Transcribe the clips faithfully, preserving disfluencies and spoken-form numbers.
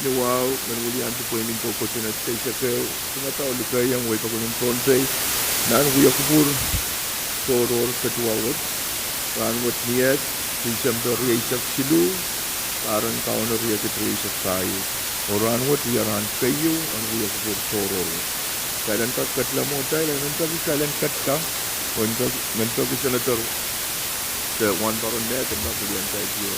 Ni wahu, men weliandi pweinen tokosin eisek ehu, kumadahu likehiong wehi pokon en Pohnpei, nan wia kupwur tohrohr ketuwa wet, rahnwet ni et, Tisempe rieisek siluh, pahr en Kauno riekid rieisek pahieu. Oh rahnwet wia rahn keieu en wia kupwur tohrohr wet. Kitail en kak ketlahng mwohtail, en peki kitail en ketlahng, oh en peki, men peki Senator de Wahnpoaron Nehk en kak welian taitio.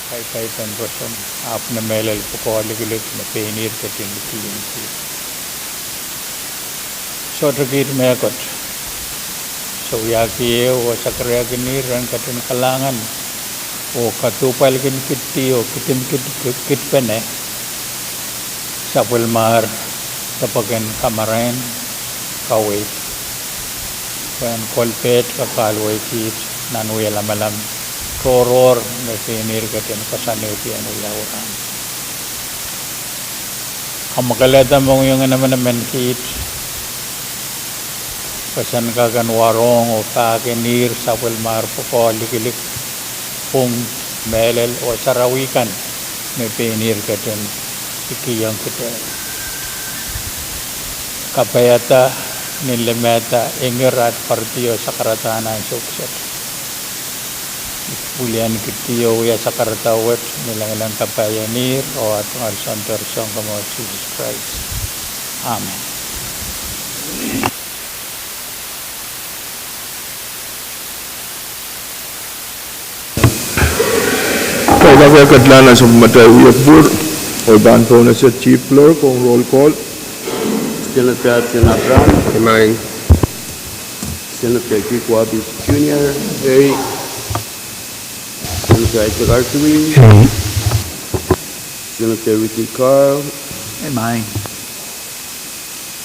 Kaipaipen roson, ahpw ni mehlel pwukoa likilik me pein ihr ketin kihong kiht. Sohte kiht mehkot. Se wiahki ehu oh sakeriahkin ihr ren ketin kalahngan oh kaduhpwalkin kiht oh kidimkiht, kidpene sapwellimahr depwek en kamarain kaweid, pwehn kolpehd kahluwa kiht nan wia lamalam tohrohr me pein ihr ketin koasoanehdi en wiawi rahn. Kamwakelehda mohngiong en emenemen kiht, pwe sen kak en warohng oh pahkihong ihr sapwellimahr pwukoa likilik, pwung, mehlel oh sarawi kan me pein ihr ketin kihong kitail. Kapaiada, ni limehda, inger at pwaridi oh sakaradahn ansou kiset. Wilian kihdi oh wia sakarada wet ni lengileng kapaien ihr oh at tungoal Soundoro Sounkomour Sises Krais. Amen. Kitail kak ketlahng nan sapwellimatail wia kupwur, oh pahn pohnese Chief Clerk ong roll call. Senator Absen Abraham. Amen. Senator Kiko Abis Junior. Ei. Senator Isaac Artui. Ei. Senator Ricky Carl. Amen.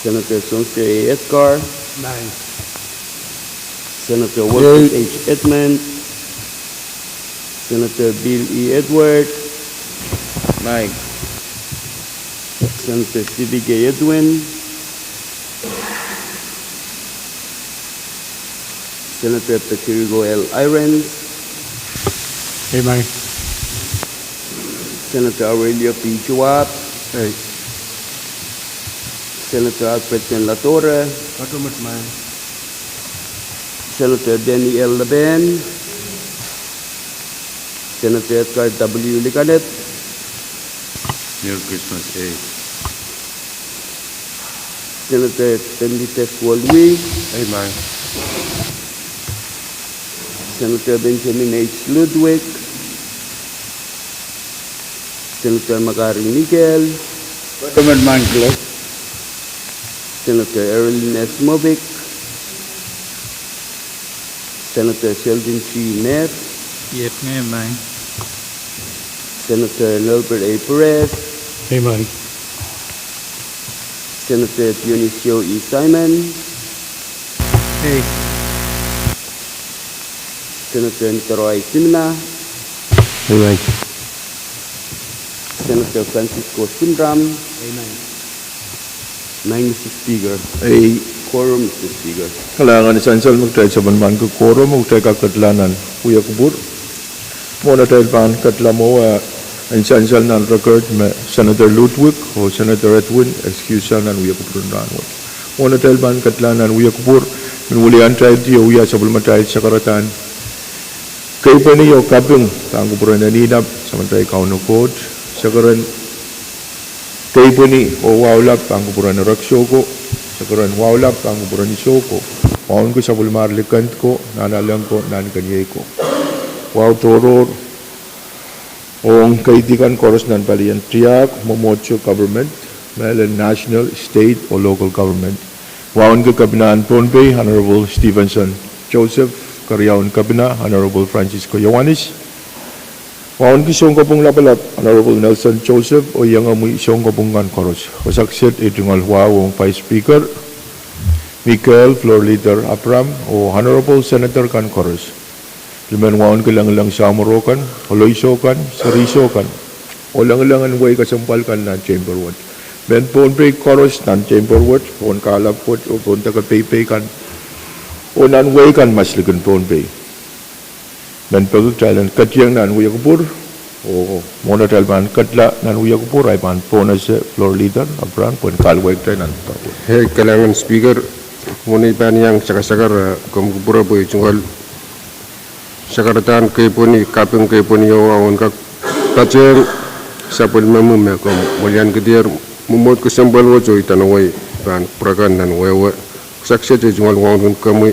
Senator Songster A. Edgar. Amen. Senator Wilfred Ei. H. Edmund. Senator Bill E. Edward. Amen. Senator Stevie K. Edwin. Senator Patrico L. Irons. Amen. Senator Aurelio P. Schwab. Ei. Senator Alfred Ken Ladora. Katomet maing. Senator Danny L. Laban. Senator Edgar W. Likaneth. Merry Christmas, ei. Senator Benedict Wallwee. Amen. Senator Benjamin H. Ludwig. Senator Makari Mikel. Katomet maing Clerk. Senator Erwin S. Movic. Senator Sheldon G. Neff. Iet ngehi maing. Senator Nelbert A. Perez. Amen. Senator Dionisio E. Simon. Ei. Senator Nikoroi Simina. Amen. Senator Francisco Simram. Amen. Maing Mister Speaker. Ei. Quorum, Mister Speaker. Kalahngan en sansal me kitail sohte pahn ki quorum, oh kitail kak ketlahng nan wia kupwur. Mwohn atail pahn ketlahng mwowe, en sansal nan record me Senator Ludwig oh Senator Edwin excuse nan wia kupwur en rahnwet. Mwohn atail pahn ketlahng nan wia kupwur, men welian taildi oh wia sapwellimatail sakaradahn keipweni oh kaping pahn kupwuren Ahnenap, Samatail Kauno Koht. Sakaradahn keipweni oh wahu lap pahn kupwuren Erekiso ko. Sakaradahn wahu lap pahn kupwuren Iso ko. Wauneki sapwellimahr Likend ko, Nahnalek ko, Nahnkeniei ko. Wahu tohrohr ong keidi kan koaros nan palien tiahk, mwomwohdiso, government, Mehlel national, state oh local government. Wauneki Kepina en Pohnpei, Honorable Stephenson Joseph, Keriaun Kepina, Honorable Francisco Ioanis. Wauneki Sounkopwung Lapalap, Honorable Nelson Joseph, oh iengomwi sounkopwung kan koaros. Koasokoasoia tungoal wahu ong Vice Speaker Michael, Floor Leader Abraham, oh Honorable Senator kan koaros. Limen wauneki lengileng samworo kan, koaloiso kan, seriso kan, oh lengileng en wehi kesempwal kan nan chamber wet. Mehn Pohnpei koaros nan chamber wet, pohn kahlap wet, oh pohn deke peipei kan, oh nan wehi kan maslikin Pohnpei. Mehn peki kitail en ketieng nan wia kupwur, oh mwohn atail pahn ketla nan wia kupwur, ahi pahn pohnese Floor Leader Abraham pwehn kahluwa kitail nan tohto. Ei, kalahngan Speaker, mwohn ei pahn iang sakasakar, eh, komw kupwure pwe tungoal sakaradahn kepwoni, kaping kepwoni oh wahu en kak patehng sapwellimomwi me komw mweliankihdier mwomwohd kesempwal wet oh idanohwei pahn kupwure kan nan wehwe. Koasokoasoia tungoal wauneki komwi,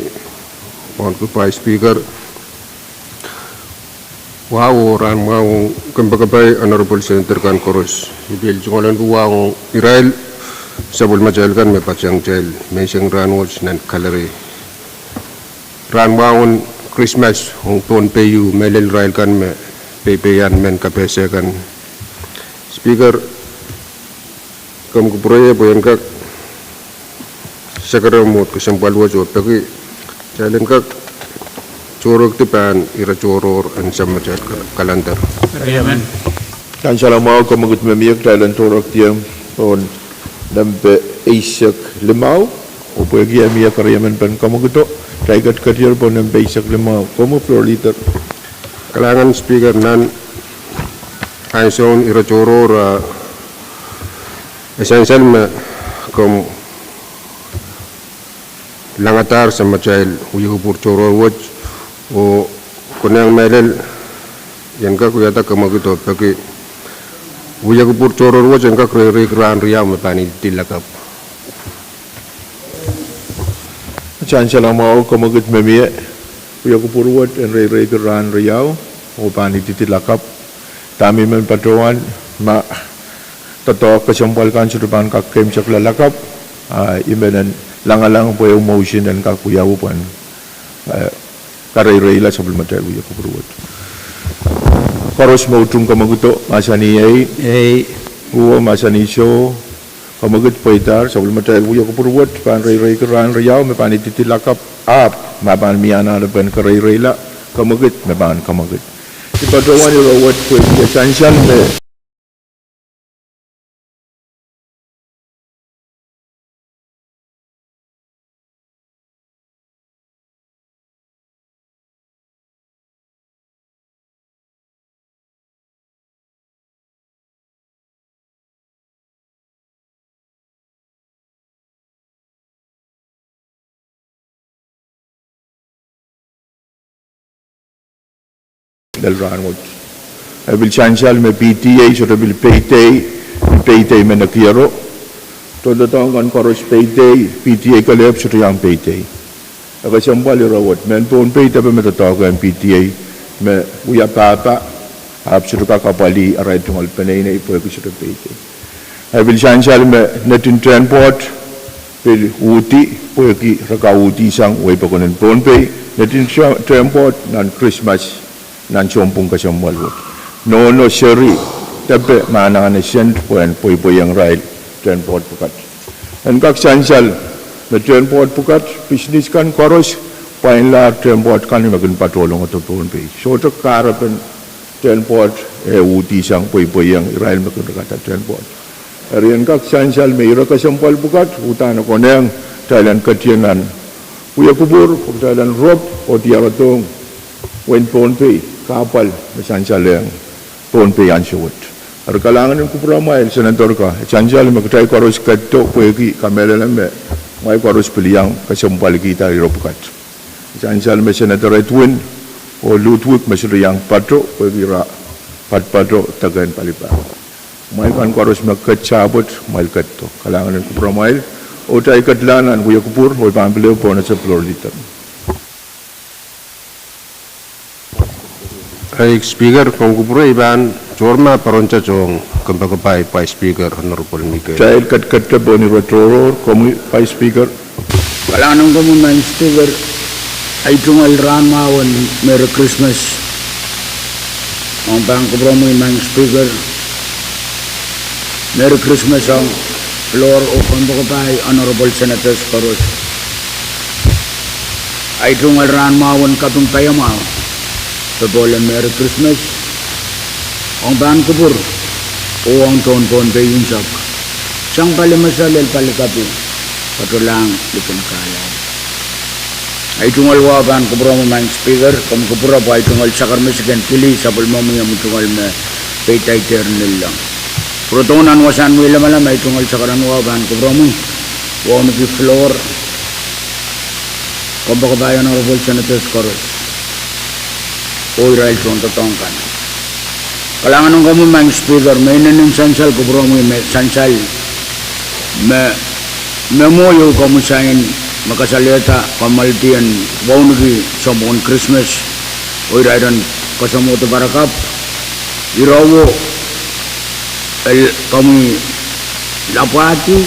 wauneki Vice Speaker, wahu oh rahn mwahu ong kompoakepahi Honorable Senator kan koaros. I pil tungoal wahu ong irail sapwellimatail kan me patehng kitail menseng rahnwet nan gallery. Rahn mwahu en Krismas ong Pohnpei oh mehlel irail kan me peipeian mehn kapehse kan. Speaker, komw kupwure pwe en kak sakara mwomwohd kesempwal wet oh peki kitail en kak tohrohrki pahn ire tohrohr en samatail kal-, kalender. Sansal mwahu, komw kit me mie, kitail en tohrohr kitieng pohn nempe eisek limau, oh pwehki e mie keriemen pen komw kito, kitail ket ketier pohn nempe eisek limau. Komw Floor Leader. Kalahngan Speaker, nan ansoun ire tohrohr, eh, e sansal me komw langadahr samatail wia kupwur tohrohr wet, oh konehng mehlel en kak wiahda komw kito peki wia kupwur tohrohr wet en kak reireiki rahn riau me pahn ididi lakapw. Sansal mwahu, komw kit me mie, wia kupwur wet en reireiki rahn riau oh pahn ididi lakapw. Dahme I men patohwan, ma doadoahk kesempwal kan sohte pahn kak keimwsekla lakapw, ah, I men en langalang pwe ehu motion en kak wiawi pwehn, eh, kareireila sapwellimatail wia kupwur wet. Koaros me utung komw kito, mahsanih ei. Ei. Uwo, mahsanih soh. Komw kit, pweidahr, sapwellimatail wia kupwur wet pahn reireiki rahn riau me pahn ididi lakapw, ahpw ma pahn mie anahnepen kareireila, komw kit me pahn komw kit. I patohwan ire wet pwehki e sansal me lel rahnwet. E pil sansal me P T A sohte pil peidei, peidei me nekiero. Tohndoadoahk kan koaros peidei, P T A kelehpw sohte iang peidei. E kesempwal ire wet, mehn Pohnpei depe me doadoahk en P T A me wia pahpa, ahpw sohte kak apwalih arail tungoal peneinei pwehki sohte peidei. E pil sansal me netin tehnpoat pil uhdi pwehki re kak uhdihsang wehi pokon en Pohnpei, netin te-, tehnpoat nan Krismas nan sounpwong kesempwal wet. Nohno seri depe me anahne sent pwehn pweipweiong irail tehnpoat pwukat. En kak sansal me tehnpoat pwukat, pisines kan koaros pwainlahr tehnpoat kan me kin patohlongodo Pohnpei. Sohte kahrepen tehnpoat e uhdihsang pweipweiong irail me kin rekada tehnpoat. Eri en kak sansal me ire kesempwal pwukat uhdahn konehng kitail en ketieng nan wia kupwur, kitail en rop oh diaredohng wehin Pohnpei kahpwal me sansalehng Pohnpei ansou wet. Eri kalahngan en kupwuramwail Senator ka, e sansal me kitail koaros ketido pwehki kamehlele me mwail koaros pil iang kesempwalkihda ire pwukat. Sansal me Senator Edwin oh Ludwig me sohte iang pato pwehki re patpato deke en palipato. Mwail kan koaros me ket sapwet, mwail ketido. Kalahngan en kupwuramwail, oh kitail ketla nan wia kupwur, oh I pahn pil ehu pohnese Floor Leader. Ei, Speaker, komw kupwure, I pahn Tohr ma poarontail tohn kompoakepahi Vice Speaker, Honorable Mikael. Kitail ketiket pohn ire tohrohr, komwi Vice Speaker. Kalahngan ong komwi Madam Speaker, ahi tungoal rahn mwahu en Merry Christmas ong pahn kupwuromwi Madam Speaker. Merry Christmas ong floor oh kompoakepahi Honorable Senators koaros. Ahi tungoal rahn mwahu en kaping paiamwahu, popohl en Merry Christmas ong pahn kupwur oh ong tohn Pohnpei unsek, sang pali mesa lel pali kapi, patohlahng likin kahlap. Ahi tungoal wahu pahn kupwuromwi Madam Speaker, komw kupwure pwe ahi tungoal sakaramwahu en pili sapwellimomwi omwi tungoal me peidaidehr nilong. Pwurodohng nan wasahn wie lamalam, ahi tungoal sakaramwahu pahn kupwuromwi, wauneki floor, kompoakepahi Honorable Senators koaros, oh irail tohndoadoahk kan. Kalahngan ong komwi Madam Speaker, me inenen sansal kupwuromwi me sansal me, me mwo ieu komwi sain me kasalehda kommoaldi en wauneki sounpwongen Krismas oh irair en koasoamwohdi parakapw, irowo, el komwi lapwahdi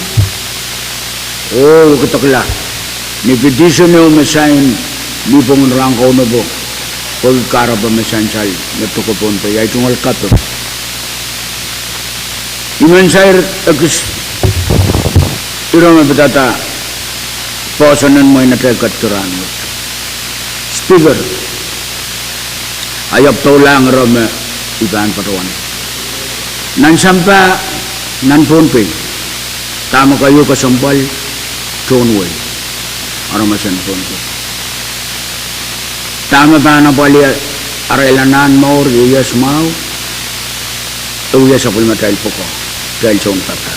oh wekidekla ni petition ehu me sain ni pwongin rahn kaunop, pwehki kahrepe me sansal me pwuko Pohnpei, ahi tungoal kaping. I men sair ekis ire me pidada poahsoan en mwein atail ketiket rahnwet. Speaker, I apwdoulahng ire me I pahn patohwan. Nan sampah, nan Pohnpei, dahme keieu kesempwal tohn wehi, aramas en Pohnpei. Dahme pahn apwalih arail anahn mour ieias mwahu, e wia sapwellimatail pwukoa, atail sounpapah.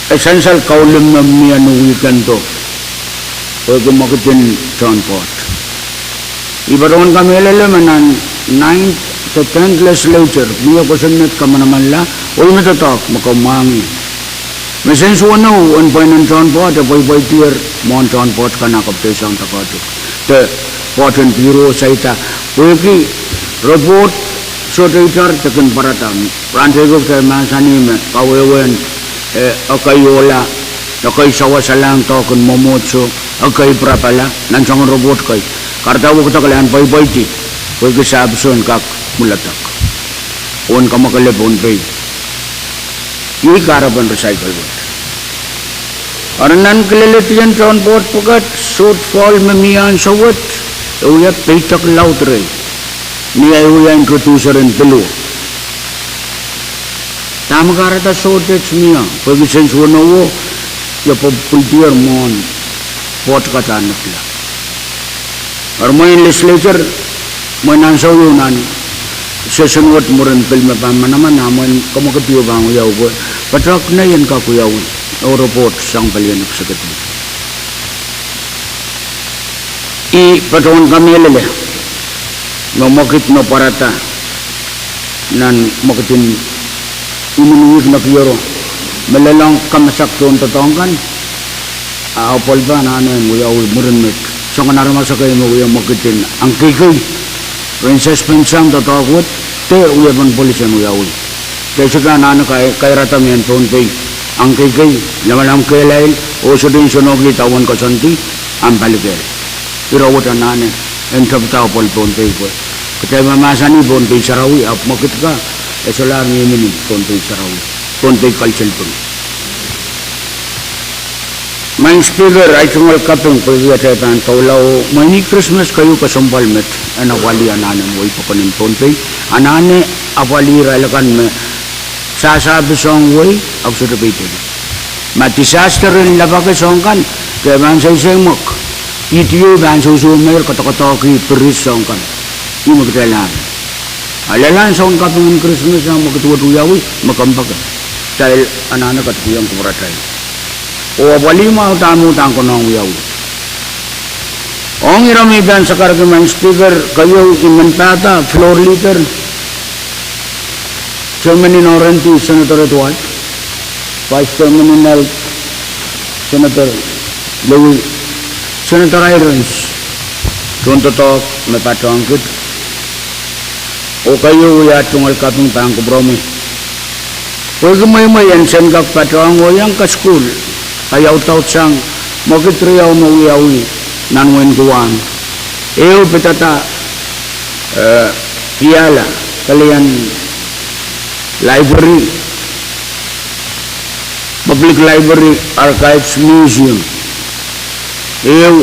E sansal kaulim me mie ni wihkendo, pwehki mwekid en Tohnpoad. I patohwan kamehlele me nan ninth de tenth legislature mie kosonned kamanamanla, oh ih me doadoahk me komw mwahngih me sensuweno en pweinen Tohnpoad e pweipweitier mwohn Tohnpoad kan ah kapitehsang de kohdo, de pwoat en pihro saida, pwehki report sohte itar de kin pwarada. Rahn teiko kitail mahsanih me kawehwehn, eh, ekei ohla, ekei sawasalahng doadoahk en mwomwohdiso, ekei pirapala, nan soangen report kei. Kahrehda wekidekla en pweipweidi, pwehki sahpiso en kak mwiledek oh en kamwakele Pohnpei. Iei kahrepen recycle wet. Eri nan kilelediong Tohnpoad pwukat, shortfall me mie ansou wet, e wia peidek laud rehi. Ni ahi wia introducer en pil o. Dahme kahrehda shortage mie, pwehki sensuwenowo, e pwupwuldier mwohn pwoat kan ah nekla. Eri mwein legislature, mwein ansou ieu nan session wet mwurin pil me pahn manaman, ah mwein kamwakid ieu pahn wiawi pwe padahk nei en kak wiawi, oh report sang palien executive. I patohwan kamehlele me mwekid me pwarada nan mwekid en imwin wihk nekiero me lelohng kamasak tohndoadoahk kan, ah apwalih pahn anahne en wiawi mwurin met. Soangen aramas ekei me wia mwekid en angkeikei, ren suspend sang doadoahk wet, de wiepen polis en wiawi. De sohte anahne kairada mehn Pohnpei angkeikei, lamalam kehlail, oh sohte nsenohki idawehn koasoandi ahmw pali kehl. Ire wet anahne en tepida apwalih Pohnpei pwe kitail me mahsanih Pohnpei sarawi, ahpw mwekid ka e solahr mihmi ni Pohnpei sarawi, Pohnpei Cultural Building. Madam Speaker, ahi tungoal kaping pwehki atail pahn doula oh mwein ih Krismas keieu kesempwal met en apwalih anahne wehi pokon en Pohnpei, anahne apwalih irail akan me sahsahpeseng wehi ahpw sohte peidek. Ma disaster en lapake soahng kan, ke pahn seiseimwek, EDA pahn sohsohmeir, koadokoadoahki piris soahng kan. Ih me kitail anahne. A lel ahn soun kaping en Krismas ah mwekid wet wiawi me kompoake, kitail anahne ketikihong kupwuratail oh apwalih mwahu dahme udahn konehng wiawi. Ong ire me I pahn sakarki Madam Speaker, keieu I men pahda floor leader, Chairman en R and D Senator Edward, Vice Chairman en Health Senator Louis, Senator Irons, tohndoadoahk me patohwan kid, Oh keieu, wia tungoal kaping pahn kupwuromwi. Pwehki mweimwei en sen kak patohng oh iang kasukuhl, kaiaudaud sang mwekid riau me wiawi nan wehin Guam. Ehu pidada, eh, piala, kalian library, Public Library, Archives, Museum. Ehu,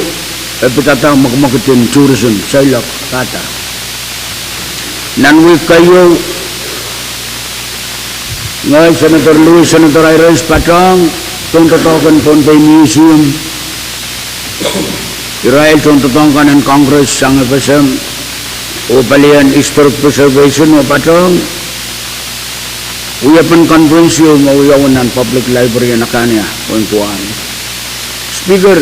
eh, pidada mwekimwekid en tourism, seiloak, pahda. Nan wihk keieu, ngehi, Senator Louis, Senator Hirons patohng tohndoadoahk en Pohnpei Museum. Irail tohndoadoahk kan en Congress sang FSM, oh palien Historic Preservation oh patohng wiepen conference ieu me wiawi nan Public Library en Akania, wehin Guam. Speaker,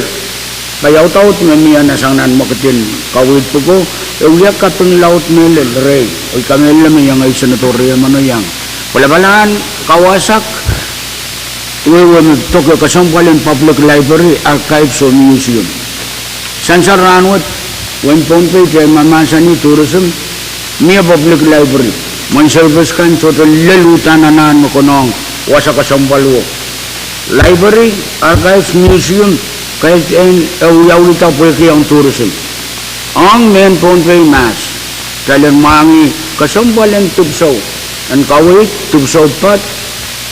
kaiaudaud me mie sang nan mwekid en kaweid pwuko, e wia kaping laud mehlel rehi, oh I kamehlele me iang ei Senator Riemen iang pwelapwalahn kawasak wehwe me patohdo kesempwal en Public Library, Archives oh Museum. Sansal rahnwet, wehin Pohnpei te mahmahsanih tourism, mie Public Library, mwein service kan sohte lel uhdahn anahn me konehng wasa kesempwal wo. Library, Archives, Museum, kaidehn e wiawihda pwehki ong tourism. Ong mehn Pohnpei mahs, kitail en mwahngih kesempwal en dipwisou, en kaweid, dipwisou pad,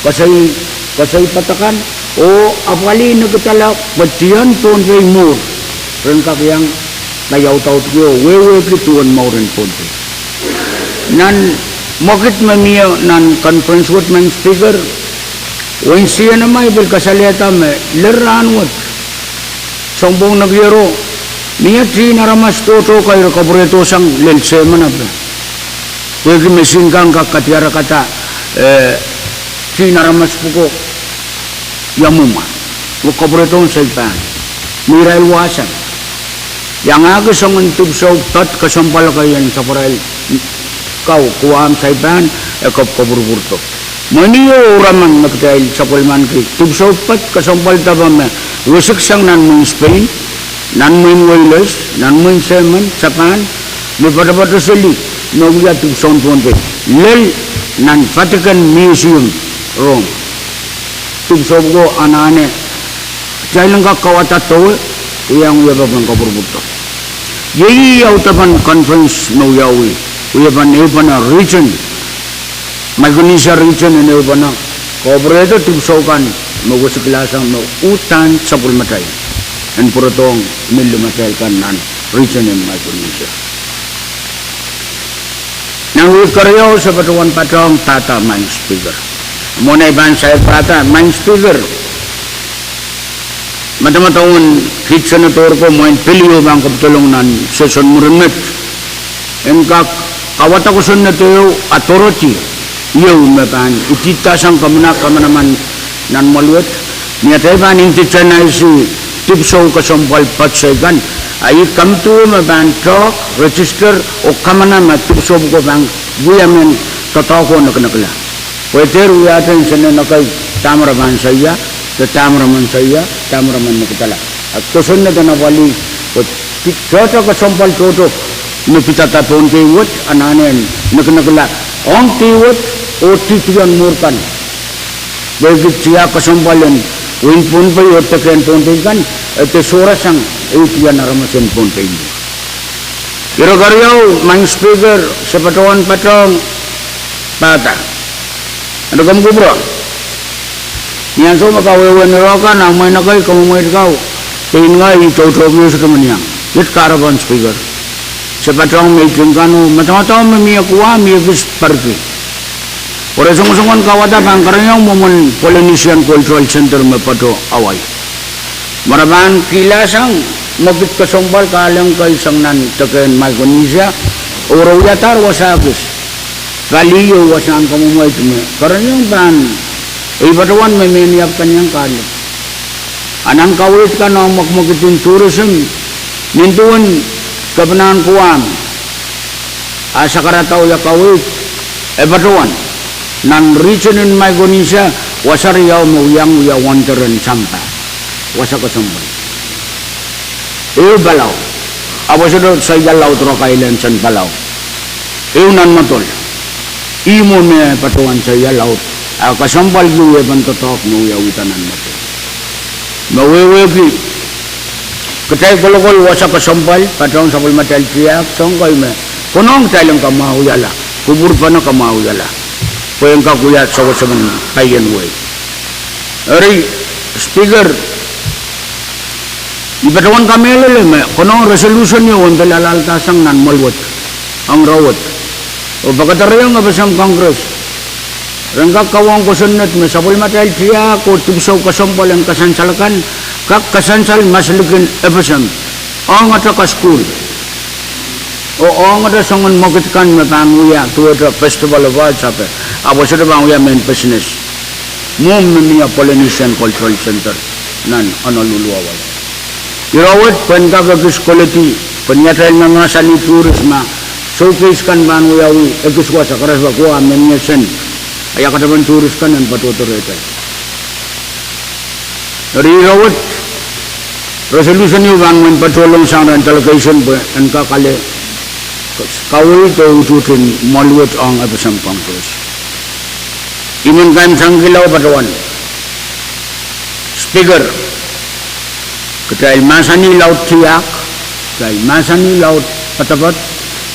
koasoi, koasoi padakan, oh apwalih nikidala pwe dion Pohnpei mwuhr, ren kak iang kaiaudaudki oh wehwehki duwen mouren Pohnpei. Nan mwekid me mie nan conference wet, Madam Speaker, wehin Sienema I pil kasalehda me lel rahnwet, sounpwong nekiero, mie tihren aramas tohto kei re kapwurehdo sang lel sehmanape. Pwehki mesin kan kak kadiarekada, eh, tihren aramas pwuko ia mwomwe, oh kapwurehdohng saipahn me irail wahsang. Iangahki soangen dipwisou pad kesempwal kei en sapwarail kau Guam saipahn e kop, kopwurupwurdo. Mwein ieu ouraman me kitail sapwellimaniki dipwisou pad kesempwal dape me wisiksang nan mwehin Spain, nan mwehin Wales, nan mwehin Sehman, Sapahn, me poatopoatoseli me wia dipwisoun Pohnpei, lel nan Vatican Museum, Rome. Dipwisou pwuko anahne kitail en kak kauwada dewe, iang wiepen kopwurupwurdo. Iei audepen conference me wiawi, wiepen ehupene region, Micronesia region en ehupene, kapwurehdo dipwisou kan me wisiklahsang me uhdahn sapwellimatail en pwurodohng ni limatail kan nan region en Micronesia. Nan wihk keriau se patohwan patohng pahda, Madam Speaker. Mwohn ei pahn sair pahda, Madam Speaker, madamadau en kiht Senator ko mwein pil ieu pahn kapwdolong nan session mwurin met, en kak kauwada kosonned ehu, authority ieu me pahn ididasang kamana, kamanaman nan mwahl wet, ni atail pahn indigenize dipwisou kesempwal pad sei kan, a ih komiti me pahn doadoahk, register oh kamana me dipwisou pwuko pahn wia mehn doadoahk oh nekinekla. Pwe dehr wiahda insenei ekei dahme re pahn saia, de dahme re men saia, dahme re men nikidala. A kosonned en apwalih pwe di-, sohte kesempwal tohto me pidada Pohnpei wet anahne en nekinekla ong dih wet oh didion mwuhr kan. Pwehki tiahk kesempwal en wehin Pohnpei oh dekehn Pohnpei kan, e de sohrasang ehukihong aramas en Pohnpei mwuhr. Ire keriau, Madam Speaker, se patohwan patohng pahda. Eri komw kupwure, ni ansou me kawehwehn ire kan, a mwein ekei komw mweidohng, pein ngehi I toutou koaros komw iang. Iet kahrepen Speaker, se patohng meiting kan oh madamadau me mie Guam, mie kis Parki. Pwe re songosong en kauwada pahn kereniong mwomwen Polynesian Cultural Center me patohwan Hawaii. Me re pahn kilahsang mwekid kesempwal kahleng kei sang nan dekehn Micronesia, oh re wiadahr wasa kis. Pali ieu wasahn kamwomwed me kereniong pahn, ei patohwan me mehn iap kan iang kahlek. A nan kaweid kan ong mwekimwekid en tourism, nin duwen Kepinahn Guam, a sakaradau ia kaweid, e patohwan nan region en Micronesia, wasa riau me wiahiong wia wonder en sampah, wasa kesempwal. Ehu Palau, ahpw e sohte saikinte Laud Rock Islands en Palau. Ehu nan medol. Ih mwo me patohwan sair laud. A kesempwal ki wiepen doadoahk me wiawihda nan medol. Me wehwehki, kitail kolokol wasa kesempwal, patohwan sapwellimatail tiahk, soang kei me konehng kitail en kamwahwihala, kupwurpene kamwahwihala, pwe en kak wia sewese men paien wehi. Eri, Speaker, I patohwan kamehlele me konehng resolution ieu en pil alahlda sang nan mwehl wet, ong ire wet. Oh pekederehiong FSM Congress, ren kak kawohng kosonned me sapwellimatail tiahk oh dipwisou kesempwal en kasansal akan, kak kasansal maslikin FSM, ongete kasukuhl, oh ongete soangen mwekid kan me pahn wia duwehte Festival of Arts ape, ahpw sohte pahn wia mehn business. Mwo me mie Polynesian Cultural Center nan Honolulu, Hawaii. Ire wet pwehn kak ekis koledi, pwe ni atail me mahsanih tourist ma showcase kan pahn wiawi ekis wasa, karasepe ko ah me mie sent, a ia katepen tourist kan en patohdo rehtail. Eri ire wet, resolution ieu pahn men patohlong sang ren delegation pwe en kak ale kaweid oh utuhtin mwohl wet ong FSM Congress. I men kaimwisekihla oh patohwan, Speaker, kitail mahsanih laud tiahk, kitail mahsanih laud poadoapoad,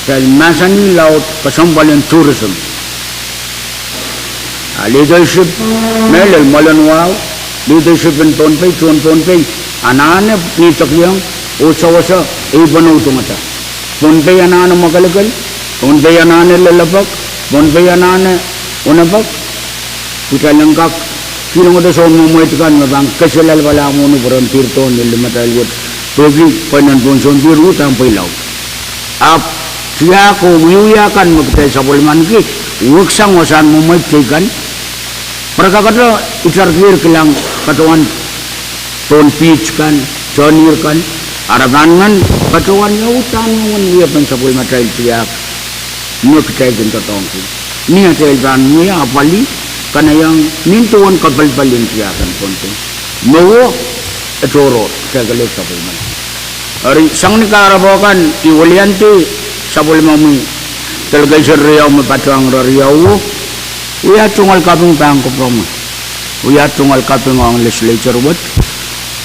kitail mahsanih laud kesempwal en tourism. A leadership mehlel, mwoalen wahu, leadership en Pohnpei, tohn Pohnpei anahne nihdekiong oh sewese ei pwoneu tungada. Pohnpei anahne mwakelekel, Pohnpei anahne lelepek, Pohnpei anahne onepek. Kitail en kak kihlongete soun mwomwehd kan me pahn kesihlahla palaimwuhn pwe ren pihrdo ni limatail wet, pwehki pweinen pohn sounpihr uhdahn pweilaud. Ahpw tiahk oh wiewia kan me kitail sapwellimaniki, weksang wasahn mwomwehd teikan, pwe re kakete itarkier kilang patohwan pohn beach kan, tohnihr kan, a re pahn men patohwan ia uhdahn mwomwen wiepen sapwellimatail tiahk me kitail kin doadoahngki. Ni atail pahn mie apwalih, kanaieng nin duwen kapelpel en tiahk en Pohnpei, mwowe e tohrohr, kitail kelehpw sapwellimaniki. Eri sang ni kahrepe kan, I weliandi sapwellimomwi delegation riau me patohwan rariauo, wia tungoal kaping pahn kupwuromwi. Wia tungoal kaping ong legislature wet.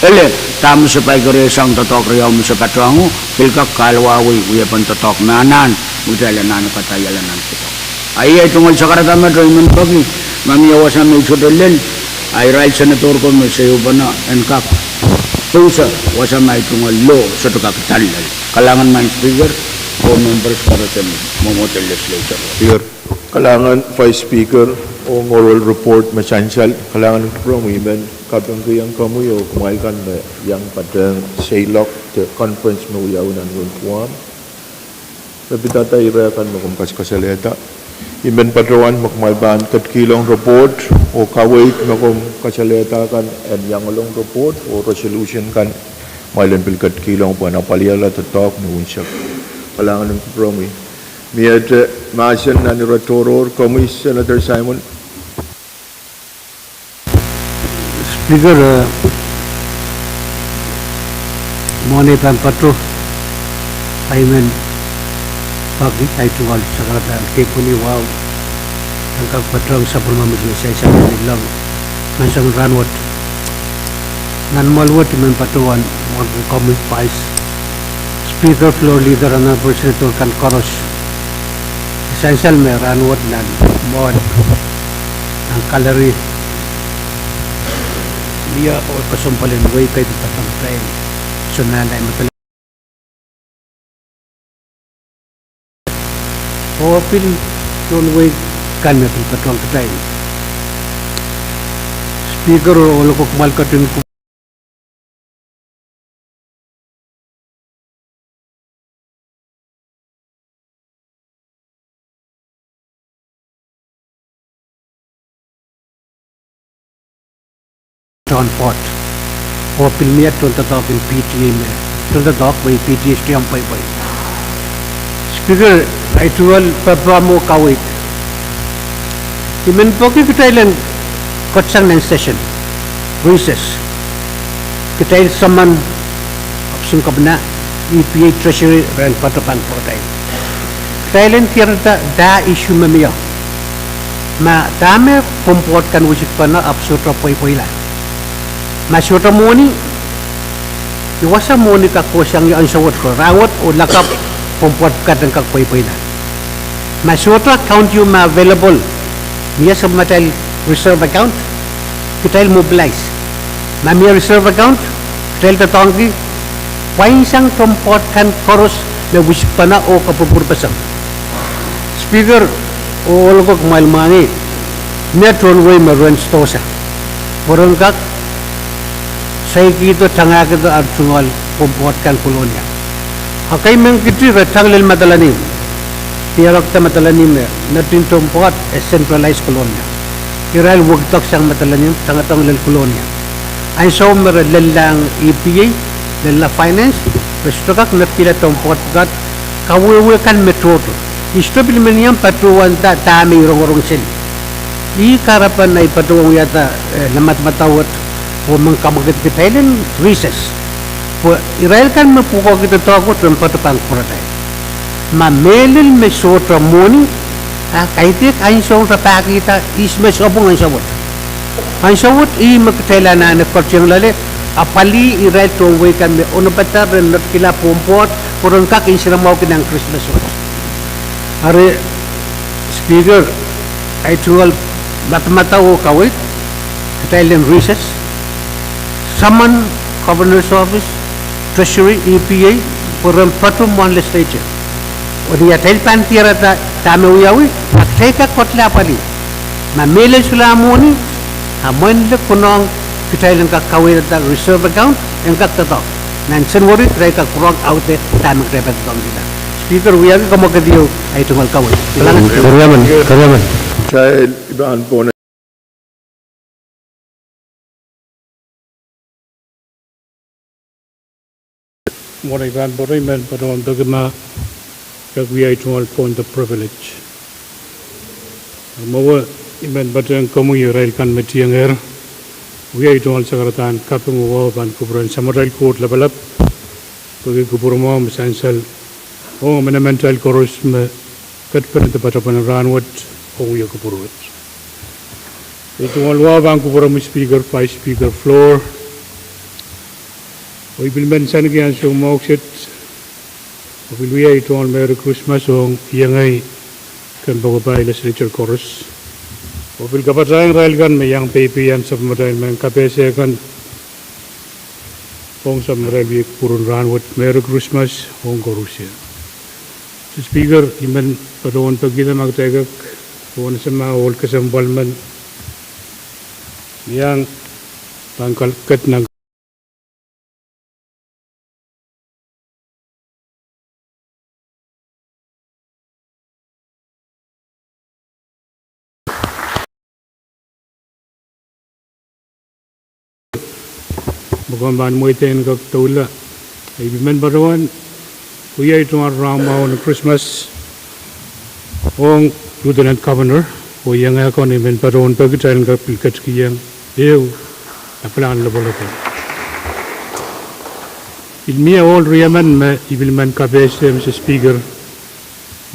Ele, dahme se paikerehsang doadoahk riau me se patohwango, pil kak kahluwa wiepen doadoahk me anahn, me kitail anahne kadaiala nan pwukoa. A iei tungoal sakarada met, I men peki ma mie wasa me I sohte lel, a irail senator ko me seiupene en kak pousehla wasa ma ei tungoal law sohte kak idalel. Kalahngan Madam Speaker, oh members koaros en mwomwohdiso legislature. Kalahngan Vice Speaker, ong oral report me sansal. Kalahngan en kupwuromwi. I men kapingkihong komwi oh kumwail kan me iang patehng seiloak de conference me wiawi nan wehin Guam, me pidada ire kan me komw kasalehda. I men patohwan me kumwail pahn ketikihong report oh kaweid me komw kasalehda kan en iangoalong report oh resolution kan, kumwail en pil ketikihong pwehn apwalihala doadoahk me unsek. Kalahngan en kupwuromwi. Miehte mahsen nan ire tohrohr, komwi Senator Simon. Speaker, eh, mwohn ei pahn patoh, I men peki ahi tungoal sakarada en kepwini wahu en kak patohng sapwellimomwi me sansal ni leng menseng rahnwet. Nan mwoahl wet I men patohwan mwohn komwi Vice Speaker, Floor Leader, a nan President kan koaros. Sansal me rahnwet nan mwoahl, nan gallery, mie ohl kesempwal en wehi kei pil patohng kitail, soangen ahi me pil oh pil tohn wehi kan me pil patohng kitail. Speaker, ohl ko, kumwail ketin ku- tohn pwoat. Oh pil mie tohn doadoahk en P T A me, tohn doadoahk me P T A sohte iang pweipwei. Speaker, ahi tungoal papah mwo kaweid. I men peki kitail en kodsang nan session, recess. Kitail summon Acting Governor, E P A, Treasury, ren patohwan pahn pwoatail. Kitail en diarada dah issue me mie. Ma dahme Pohnpei kan wisikpene ahpw sohte pweipweila. Ma sohte mwohni, ih wasa mwohni kak kohsang ie ansou wet ko, rahnwet oh lakapw Pohnpei kan kak pweipweila. Ma sohte account ieu me available, mie sapwellimatail reserve account, kitail mobilize. Ma mie reserve account, kitail doadoahngki pwain sang tohnpadahk kan koaros me wisikpene oh kapwurpwurpeseng. Speaker, oh ohl ko, kumwail mwahngih, mie tohn wehi me rehn sidohsa. Pwe ren kak saikihdo, tangahkido ar tungoal tohnpadahk kan Kolonia. Ekei mehn kiti re tang lel Madolenihmw. Diarekda Madolenihmw, me netin tohnpadahk e centralize Kolonia. Irail wekidek sang Madolenihmw, tangatang lel Kolonia. Ansou me re lelahng E P A, lella finance, re sohte kak netkihla tohnpadahk pwukat, kawehwe kan me tohto. I sohte pil men iang patohwanda dahme I rongorong seli. I kahrepen ei patohwan wiahda, eh, lamalamada wet, oh men kamwekid kitail en recess. Pwe irail kan me pwukoahkihda doadoahk wet ren patohwan pahn kupwuratail. Ma mehlel me sohte mwohni, a kaidehk ansoun rapahkihda ihs me sapwung ansou wet. Ansou wet ih me kitail anahne ketieng loale, apwalih irail tohn wehi kan me onopadahr ren netkihla Pohnpei, pwe ren kak nsenamwahuki nan Krismas wet. Ari, Speaker, ei tungoal madamadau oh kaweid, kitail en recess, summon Governor's Office, Treasury, E P A, pwe ren patohwan legislature. Oh ni atail pahn diarada dahme wiawi, a kitail kak ketieng apwalih. Ma mehlel solahr mwohni, a mwein lel konehng kitail en kak kaweidada reserve account, en kak doadoahk. Nan Senweri kitail kak pwurehng aude dahme kitail pahn doadoahngkihla. Speaker, wiahki kamwekid ieu, ei tungoal kaweid. Keriamen, keriamen. Mwohn ei pahn pwurehng, I men patohwan peki ma kak wia ei tungoal point of privilege. Mwowe I men patehng komwi irail kan me tiengehr, wia ei tungoal sakaradahn kaping oh wahu pahn kupwuren Samatail Koht Lapalap, pwehki kupwur mwahu me sansal ong emenemen kitail koaros me ketpene de patohwan rahnwet oh wia kupwur wet. Ei tungoal wahu pahn kupwuromwi Speaker, Vice Speaker, floor. Oh I pil men saniki ansou mwahu kiset, oh pil wia ei tungoal Merry Christmas ong iengei kempoakepahi legislature koaros. Oh pil kapatahieng irail kan me iang peipein sapwellimatail mehn kapehse kan ong sapwellimatail wia kupwur en rahnwet, Merry Christmas ong koarusie. Mister Speaker, I men patohwan pekihda ma kitail kak patohwan ese ma ohl kesempwal men iang pahn kal-, ket nan me komw pahn mweidehng kak doula. I pil men patohwan wia ei tungoal rahn mwahu en Krismas ong Lieutenant Governor, oh iengei kan I men patohwan peki kitail en kak pil ketikihong ehu lapalahn lopwolopwe. Pil mie ohl riemen me I pil men kapehse, Mister Speaker,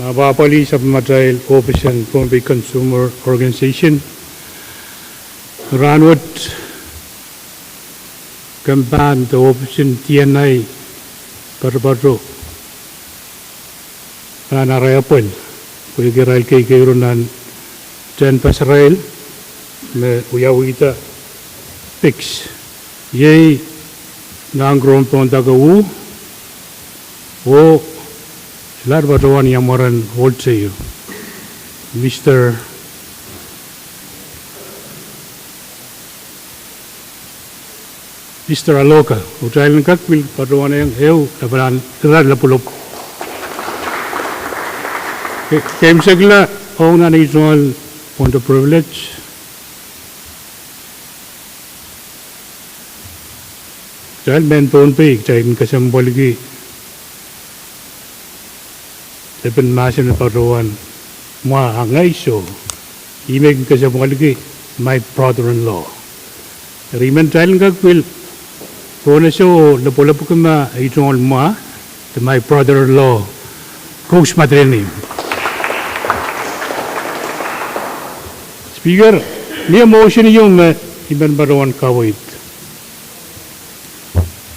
ma apwalih sapwellimatail ohpis en Pohnpei Consumer Organization, rahnwet kempoak de ohpis en D N I patopato pahn arail apwal, pwehki irail keikeiru nan tehnpas arail me wiawihda pigs. Iei nahk ron pohnda ko, oh solahr patohwan iang mwaren ohl teio, Mister Mister Aloka, oh kitail en kak pil patohwanehng ehu lapalahn ira lopwolopw. Ke-, keimwseklahng nan ei tungoal point of privilege. Kitail mehn Pohnpei, kitail kin kesempwaliki lepin mahsen me patohwan mwa, a ngehi soh. Ih me I kin kesempwaliki my brother-in-law. Eri I men kitail en kak pil pohnese oh lopwolopwki ma ei tungoal mwa, de my brother-in-law, Rose Madolenihmw. Speaker, mie motion ieu me I men patohwan kaweid.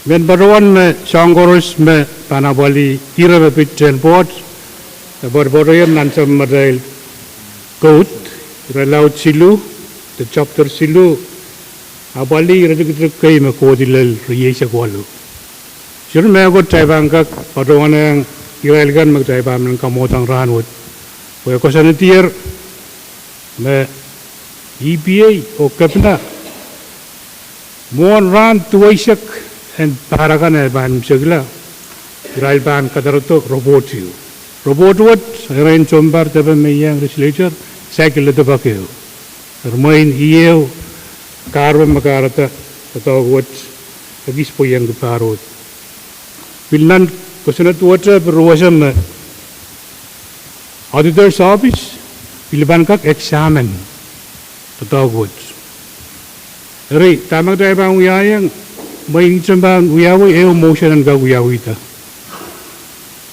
I men patohwan me soahng koaros me pahn apwalih ire me pid tehn pwoat, e patopato ier nan Sahm atail Koht, irelaud siluh, de chapter siluh, apwalih iretikitik kei me kohdi lel rieisek waluh. Sohte mehkot kitail pahn kak patohwanehng irail kan me kitail pahn men kamwadang rahnwet. Pwe kosonnedier me E P A oh kepina, mwohn rahn duweisek en pahr akan eh pahn imwisekla, irail pahn kadarodo report ieu. Report wet, erein sounpar depe me iang legislature, saikinte depe keo. Eri mwein ieu, kahrpe me kahrehda, doadoahk wet, ekis pweiengki pahr wet. Pil nan kosonned wet pil wasa me Auditor's Office, pil pahn kak examine doadoahk wet. Eri, dahme kitail pahn wiahiong, mwein ihte pahn wiawi ehu motion en kak wiawihda.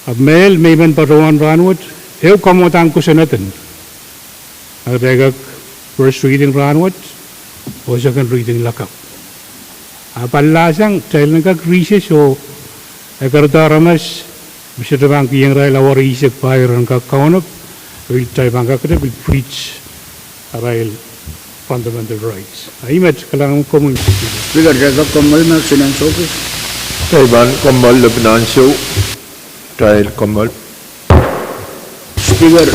Ahpw mehlel me I men patohwan rahnwet, ehu kamwadang kosonned en. A kitail kak first reading rahnwet, oh second reading lakapw. A pallahsang, kitail en kak recess oh ekerdo aramas, me sohte pahn kihong irail awa rieisek pahr en kak kaunop, pil kitail pahn kak kete pil breach arail fundamental rights. A I met kalahngan komwi. Speaker, kitail kak kommoal me Finance Office. Kitail pahn kommoal me Finance Office. Kitail kommoal. Speaker.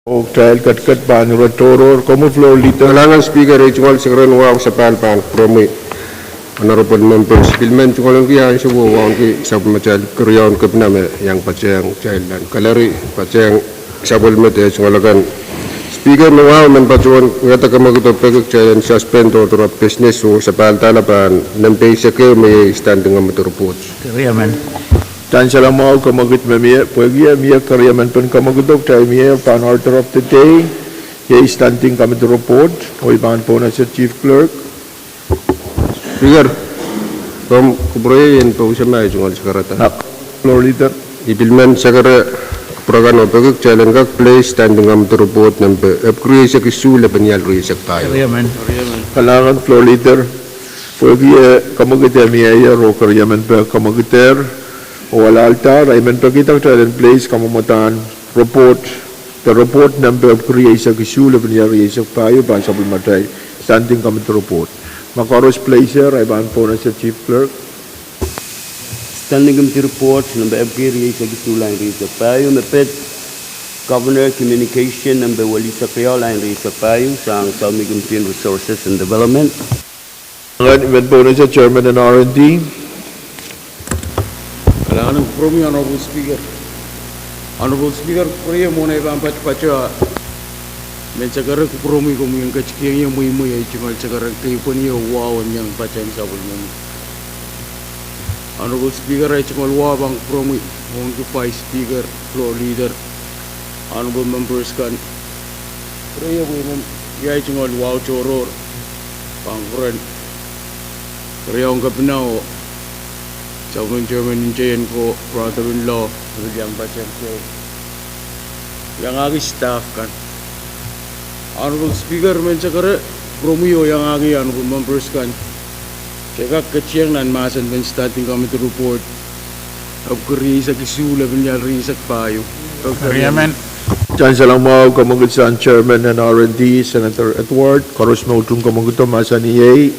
Oh, kitail ketiket pahn ire tohrohr, komwi floor leader. Kalahngan Speaker, ei tungoal sekeren wahu sapahl pahn kupwuromwi honorable members. Pil men tungoal ong ki ansou wahu ong ki sapwellimatail keriaun kepina me iang patehng kitail nan gallery, patehng sapwellime de tungoal akan. Speaker, me wahu men patohwan wiahda kamwekid oh peki kitail en suspend order of business oh sapahl dahla pahn nempe eisek ehu me iei standing committee report. Keriamen. Sansal mwahu kamwekid me mie, pwehki e mie keriamenpen kamwekido, kitail mie pahn order of the day, iei standing committee report, oh I pahn pwonehsang Chief Clerk. Speaker, komw kupwurei en pwousehla ei tungoal sekerehda. Floor leader. I pil men sekere kupwur akan oh peki kitail en kak place standing committee report nempe epwiki rieisek isuh, lepin ial rieisek pahieu. Kalahngan floor leader. Pwehki e kamwekid e mie ier oh keriamenpen kamwekidehr oh alahldahla, I men pekihda kitail en place kamwomwodahn report, de report nempe epwiki rieisek isuh, lepin ial rieisek pahieu pahn sapwellimatail standing committee report. Ma koaros place er, I pahn pwonehsang Chief Clerk. Standing committee report nempe epwiki rieisek isuh, lain rieisek pahieu, me pid Governor communication nempe welisek riau, lain rieisek pahieu, sang Saumi Committee on Resources and Development. Kalahngan, I men pwonehsang Chairman en R and D. Kalahngan kupwuromwi Honorable Speaker. Honorable Speaker, kupwurei mwohn ei pahn patpatoh, I men sekere kupwuromwi komwi en ketikihong ie mweimwei ei tungoal sekere kepwene oh wahu en iang patehng sapwellimomwi. Honorable Speaker, ei tungoal wahu pahn kupwuromwi, mwohn ki Vice Speaker, floor leader, honorable members kan, kupwurei pwe I men wia ei tungoal wahu tohrohr pahn kupwuren keriaun kepina oh sapwellimen chairman en teien ko, brother-in-law, me pil iang patehng, iangahki staff kan. Honorable Speaker, I men sekere kupwuromwi oh iangahki honorable members kan, ke kak ketieng nan mahsen en standing committee report epwiki rieisek isuh, lepin ial rieisek pahieu. Keriamen. Sansal mwahu kamwekid sang Chairman en R and D, Senator Edward, koaros me utung kamwekido mahsanih ei,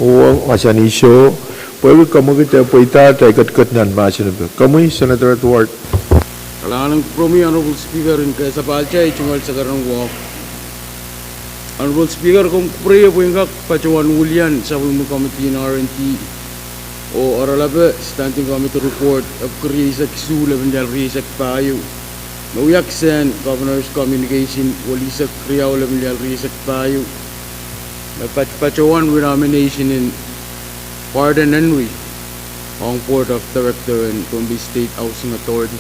oh mahsanih soh, pwehki kamwekid e pweida atail ketiket nan mahsen epe. Komwi Senator Edward. Kalahngan kupwuromwi Honorable Speaker, en kesapahltail ei tungoal sekeren wahu. Honorable Speaker, komw kupwurei pwe I en kak patohwan wilian sapwellime committee en R and D oh oaralape standing committee report epwiki rieisek isuh, lepin ial rieisek pahieu, me wia kisehn Governor's communication welisek riau, lepin ial rieisek pahieu, me patpatohwan renomination en Pardon Henry ong Board of Director en Pohnpei State Housing Authority.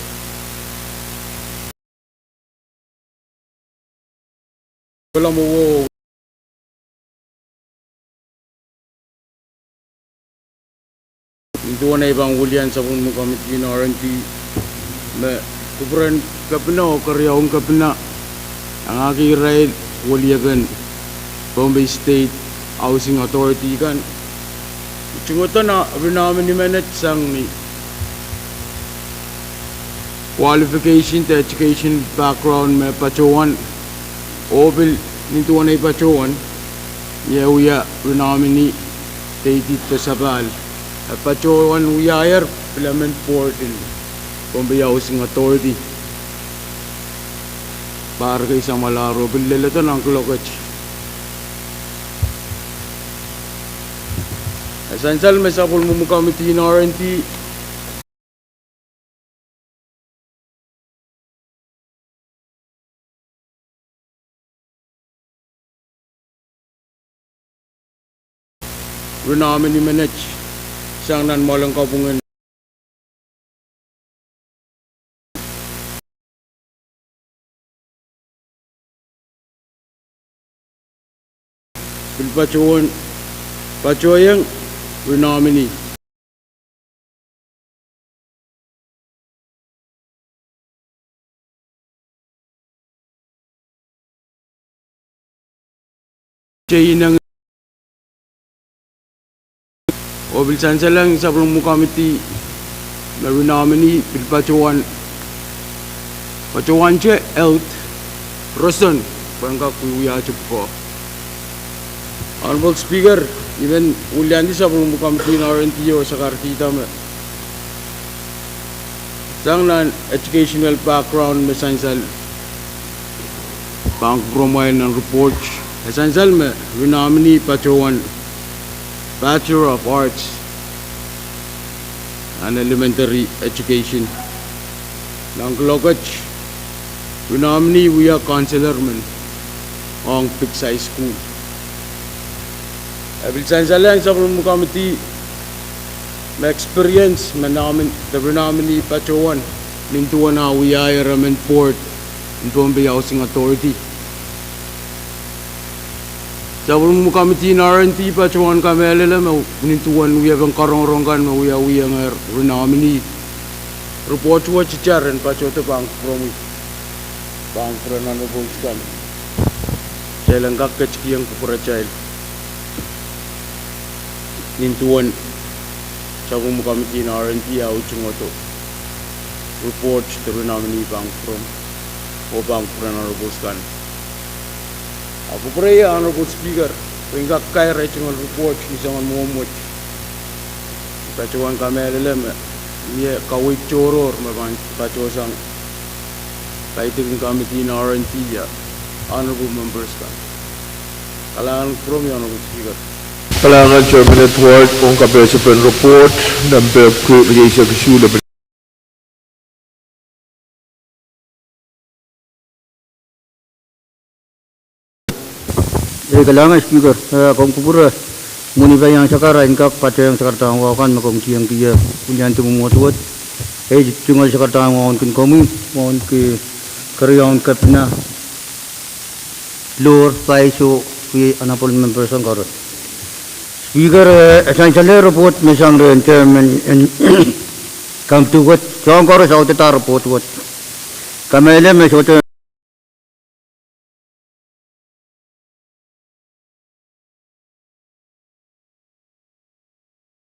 Nin duwen ei pahn wilian sapwellime committee en R and D, me kupwuren kepina oh keriaun kepina, iangahki irail weliepen Pohnpei State Housing Authority kan, tungoal renominee menet sang ni qualification de education background me patohwan, oh pil nin duwen ei patohwan, e wia renominee de idihdo sapahl, e patohwan wiahier pilamen board en Pohnpei Housing Authority, pahr kei samwalahro, pil leledo nan kuloak wet. E sansal me sapwellime committee en R and D renominee menet sang nan mwoalen kapwungen pil patohwan, patohwan renominee te ineng oh pil sansalohng sapwellime committee me renominee pil patohwan, patohwante health reason pwehn kak wiwiahte pwukoa. Honorable Speaker, I men wiliandi sapwellime committee en R and D oh sakarkihda me sang nan educational background me sansal, Pahn kupwuromwail nan report, e sansal me renominee patohwan Bachelor of Arts nan Elementary Education. Nan kuloak wet, renominee wia counselor men ong Biggs High School. E pil sansalehng sapwellime committee me experience me nomin-, the renominee patohwan, nin duwen ah wiahier emen board en Pohnpei Housing Authority. Sapwellime committee en R and D patohwan kamehlele me nin duwen wiepen karongorong kan me wiawihongehr renominee, report wet itar en patohdo pahn kupwuromwi, pahn kupwuren honourables kan. Kitail en kak ketikihong kupwuratail nin duwen sapwellime committee en R and D ah tungoal report, the renominee pahn kupwuren, oh pahn kupwuren honourables kan. Ah kupwurei, Honourable Speaker, pwe I kak kair ei tungoal report ni soangen mwomw wet. I patohwan kamehlele me mie kaweid tohrohr me pahn patohsang kaidehn committee en R and D, honourable members kan. Kalahngan kupwuromwi, Honourable Speaker. Kalahngan Chairman Edward ong kapehsepen report nempe epwiki rieisek isuh, lepin Ei, kalahngan Speaker, eh, komw kupwure, mwein I pahn iang sakar, I en kak patehng sakaradahn wahu kan me komw kihong kihong wiliandi mwomwohd wet. Ei, tungoal sakaradahn wahu kin komwi, wahu kin keriaun kepina, floor, paiso, wie honourable members kan koaros. Speaker, eh, e sansalehr report me sang rehn chairman en committee wet, soahng koaros audit ah report wet. Kamehlele me sohte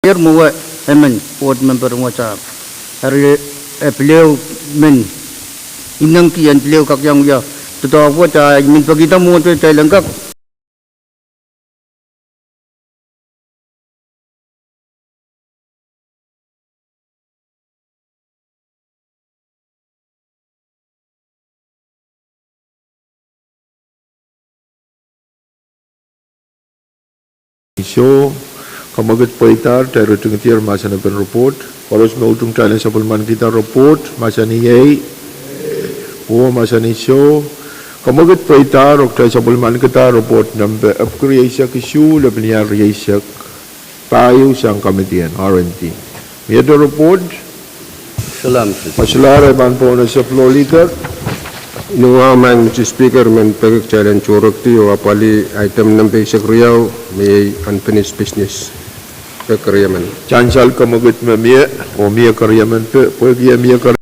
Ier mwowe emen board member en wasahn. Eri, e pil ehu men inengki en pil ehu kak iang wia doadoahk wet, a I men pekihda mwohd wet kitail en kak Soh, kamwekid pweidahr, kitail ritingdier mahsen en report. Koaros me utung kitail en sapwellimanikihda report, mahsanih iei, oh mahsanih soh. Kamwekid pweidahr, oh kitail sapwellimanikihda report nempe epwiki rieisek isuh, lepin ial rieisek pahieu sang committee en R and D. Miehte report? Solahr, Mister Speaker. Solahr, e pahn pwonese Floor Leader. Ni wahu, Mister Speaker, I men peki kitail en tohrohrki oh apwalih item nempe eisek riau, me iei unfinished business. Pek keriemen. Sansal, kamwekid me mie, oh mie keriemen, pwe, pwehki e mie kere-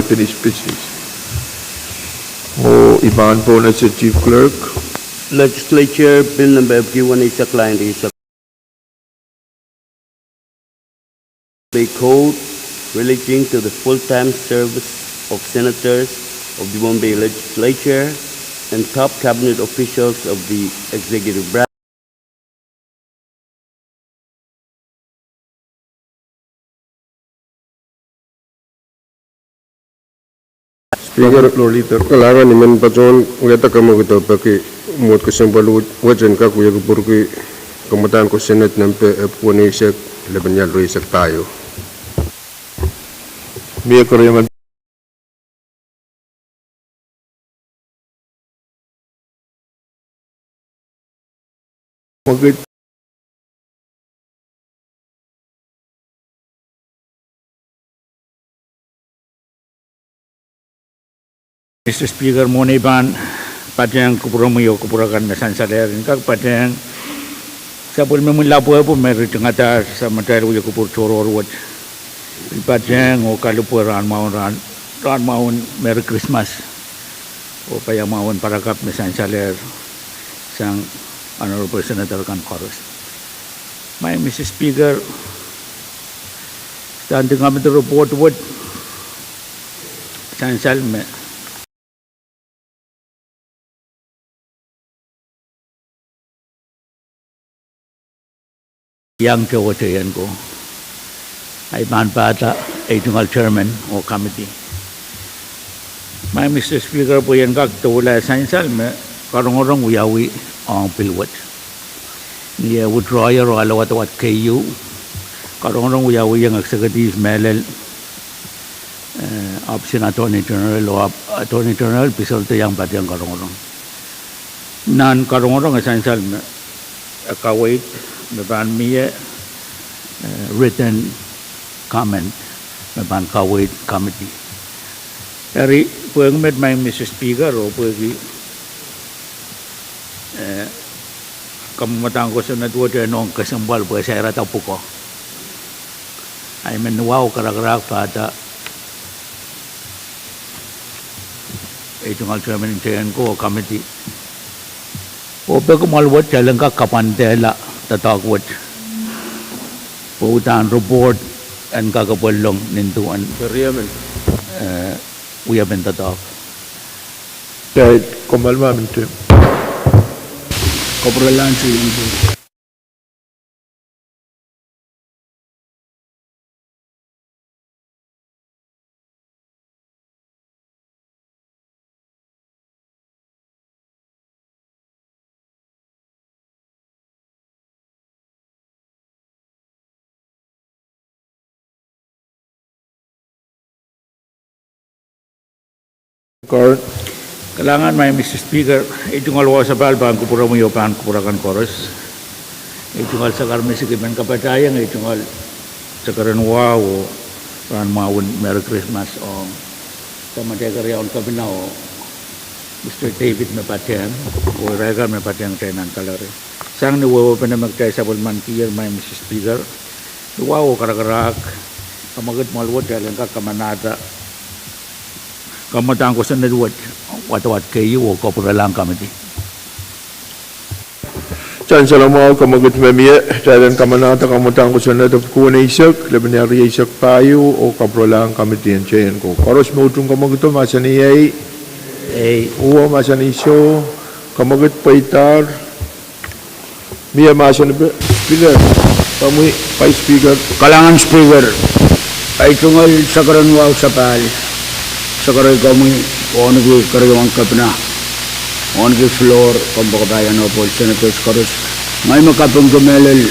Finished business. Oh I pahn pwonese Chief Clerk. Legislature Bill nempe epwiki weneisek, line rieisek. The code relating to the full-time service of senators of the Pohnpei Legislature and top cabinet officials of the executive branch. Speaker, Floor Leader. Kalahngan, I men patohwan wiahda kamwekid oh peki mwohd kesempwal wet en kak wia kupwurki kamwadahn kosonned nempe epwiki weneisek, lepin ial rieisek pahieu. Mie keriemen. Mister Speaker, mwohn ei pahn patehng kupwuromwi oh kupwur akan me sansalehr, I en kak patehng sapwellimomwi lapwehpwu me ritingada samatail wia kupwur tohrohr wet. I patehng oh kalipwe rahn mwahu, rahn, rahn mwahu en Merry Christmas oh paiamwahu en parakapw me sansalehr sang honourable senator kan koaros. Maing Mister Speaker, standing committee report wet sansal me iang tohto ien ko. I pahn pahda ei tungoal chairman oh committee. Maing Mister Speaker, pwe I en kak doula sansal me karongorong wiawi ong pil wet. Ni eh withdraw-ier oh ale wadawad keieu, karongorong wiawi ong executive mehlel, eh, Office en Attorney General oh Attorney General pil solahr iang patehng karongorong. Nan karongorong e sansal me e kaweid me pahn mie, eh, written comment me pahn kaweid committee. Eri pwehki met Maing Mister Speaker oh pwehki, eh, kamwadang kosonned wet e nohn kesempwal pwe sairada pwukoa. Ahi men wahu karakarahk pahda ei tungoal chairman en Chair en Kou oh committee. Oh peki mwoal wet kitail en kak kapwandehla doadoahk wet pwe uhdahn report en kak epwellong nin duwen, eh, wiepen doadoahk. Kitail komw alamante. Kopwuralahng Chair en Kou. Kalahngan Maing Mister Speaker, ei tungoal wahu sapahl pahn kupwuromwi oh pahn kupwur akan koaros. Ei tungoal sakar misik I men kapatahieng ei tungoal sakar en wahu oh rahn mwahu en Merry Christmas ong Dahmatail Keriaun Kepina oh Mister David me patehng oh irail kan me patehng kitail nan kalari. Sang ni wehwehpene me kitail sapwellimanikier Maing Mister Speaker, ni wahu oh karakarahk, kamwekid mwoal wet kitail en kak kamanahda kamwadang kosonned wet wadawad keieu oh kopwuralahng committee. Sansal mwahu, kamwekid me mie, kitail en kamanahda kamwadang kosonned pwukuwen eisek, lepin ehu rieisek pahieu oh kopwuralahng committee en Chair en Kou. Koaros me utung kamwekido mahsanih ei. Ei. Uwo mahsanih soh. Kamwekid pweidahr. Mie mahsen, Speaker, komwi Vice Speaker. Kalahngan Speaker, ei tungoal sakar en wahu sapahl, sakarei komwi, wauneki Keriaun Kepina, wauneki floor, kompoakepahian oh pwohl senators koaros. Ngehi me kapingki mehlel,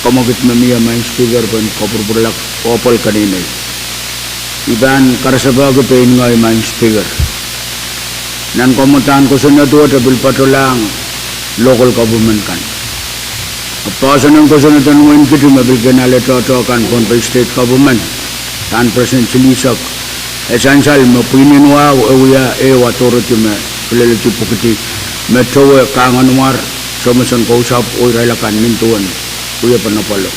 kamwekid me mie Maing Speaker, pwehn kopwurupwurlahng oh pwohl keneinei. I pahn karasepe ki pein ngehi Maing Speaker. Nan kamwadang kosonned wet e pil patohlahng local government kan. Poahsoan en kosonned en wein Kiti me pil kin ale tohto kan Pohnpei State Government, pahn percent silihsek. E sansal me pwihn en wahu e wia ehu authority me pileleti pwukidi me towe kahngenwar, somesen kousapw oh irail akan nin duwen wiepen apwalo.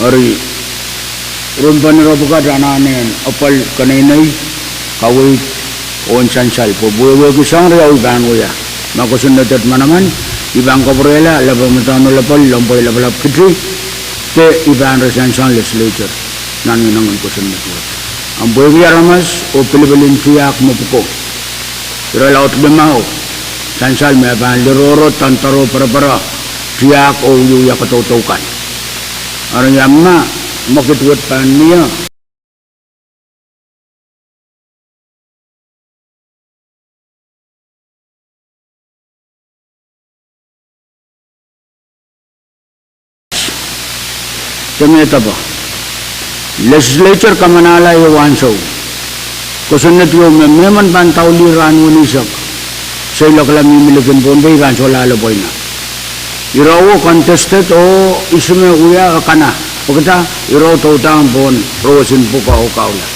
Eri rimpen ire pwukat anahne en apwal keneinei, kaweid, oh en sansal pwe wehwehki soahng riau I pahn wia. Ma kosonned et manaman, I pahn kapwurehla lapalap Madaun oh Lapalap, Lempwei Lapalap Kiti, de I pahn re sansoun legislature nan inengen kosonned wet. Ahpw pwehki aramas oh pilipil en tiahk me pwukoa, irail laud limau, sansal me e pahn lirohro, doandoaro, perepere, tiahk oh wiewia kadaudau kan. Eri ia ma mwekid wet pahn mie? Legislature kamanahla ehu ansou kosonned ieu me mehmen pahn daulih rahn weneisek, seiloakala mihmi likin Pohnpei pahn solahr ale pweina. Irawo contested oh ihs me wia, e kana, pwekida irawo doudahng pohn roson pwukoa oh kaula.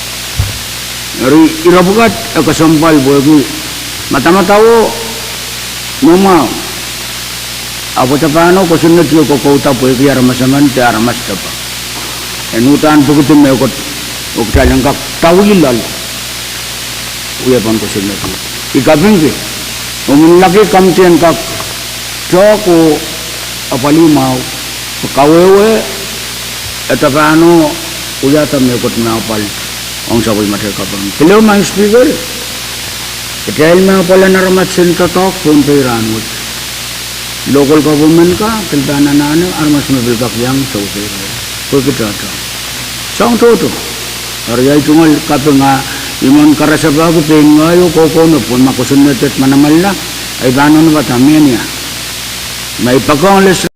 Eri ire pwukat e kesempwal pwehki madamadau me mwahu. Ahpw e tapahno kosonned ieu kokouda pwehki aramas emen de aramas depe en uhdahn pwukidi mehkot oh kitail en kak dawih loale wiepen kosonned ieu. I kapingki, omw laki committee en kak tehk oh apwalih mwahu, kawehwe e tapahno wiahda mehkot me apwal ong sapwellimatail kaping. Pil ehu Maing Speaker, kitail me apwal en aramas en doadoahk Pohnpei rahnwet. Local government ka pil pahn anahne aramas me pil kak iang sewese irail pwehki doadoahk. Soahng tohto. Eri ei tungoal kaping a I men karasepe pein ngehi oh kohkohno pwehn ma kosonned et manamanla, I pahn onopata mie nia. Ma I poakohng les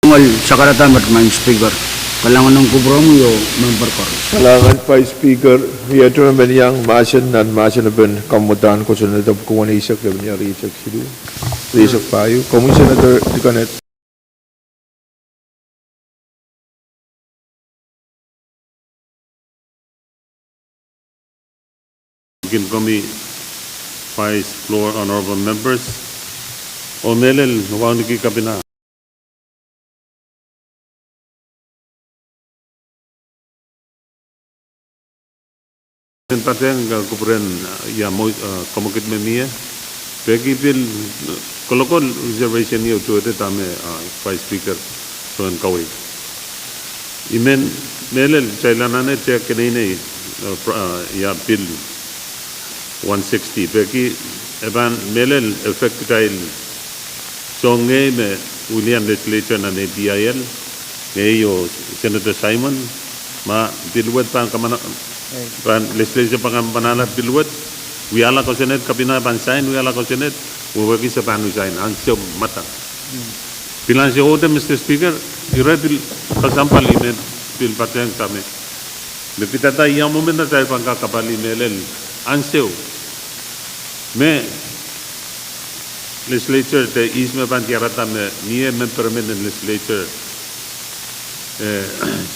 Ngehi sakarada met, Madam Speaker. Kalahngan en kupwuromwi oh member koaros. Kalahngan Vice Speaker, mie te men iang mahsen nan mahsen en pwuhken kamwadahn kosonned en pwuhken eisek, lepin eisek siluh, eisek pahieu. Komwi Senator Likoned. Kin komwi Vice Floor, Honorable Members, oh mehlel wauneki kapina. En patehng, eh, kupwuren, eh, ia mo, eh, kamwakid me mie. Peki pil, eh, kolokol reservation ieu tuhwete dahme, eh, Vice Speaker soangen kaweid. I men mehlel kitail anahne tehk keneinei, eh, pra-, eh, ia Bill one sixty. Peki e pahn mehlel affect kitail soangen ngehi me wilian legislature nan A P I L, ngehi oh Senator Simon, ma bill wet pahn kamana-, pahn legislature pahn kamanahla bill wet, wiahla kosonned, kapina pahn sain, wiahla kosonned, wehwehki se pahn resign ansou mwadang. Pil ansou ohte, Mister Speaker, ire pil kesempwal I men pil patehng dahme me pidada ia mwomwen atail pahn kak kapali mehlel ansou me legislature de ihs me pahn diarada me mie member emen en legislature, eh,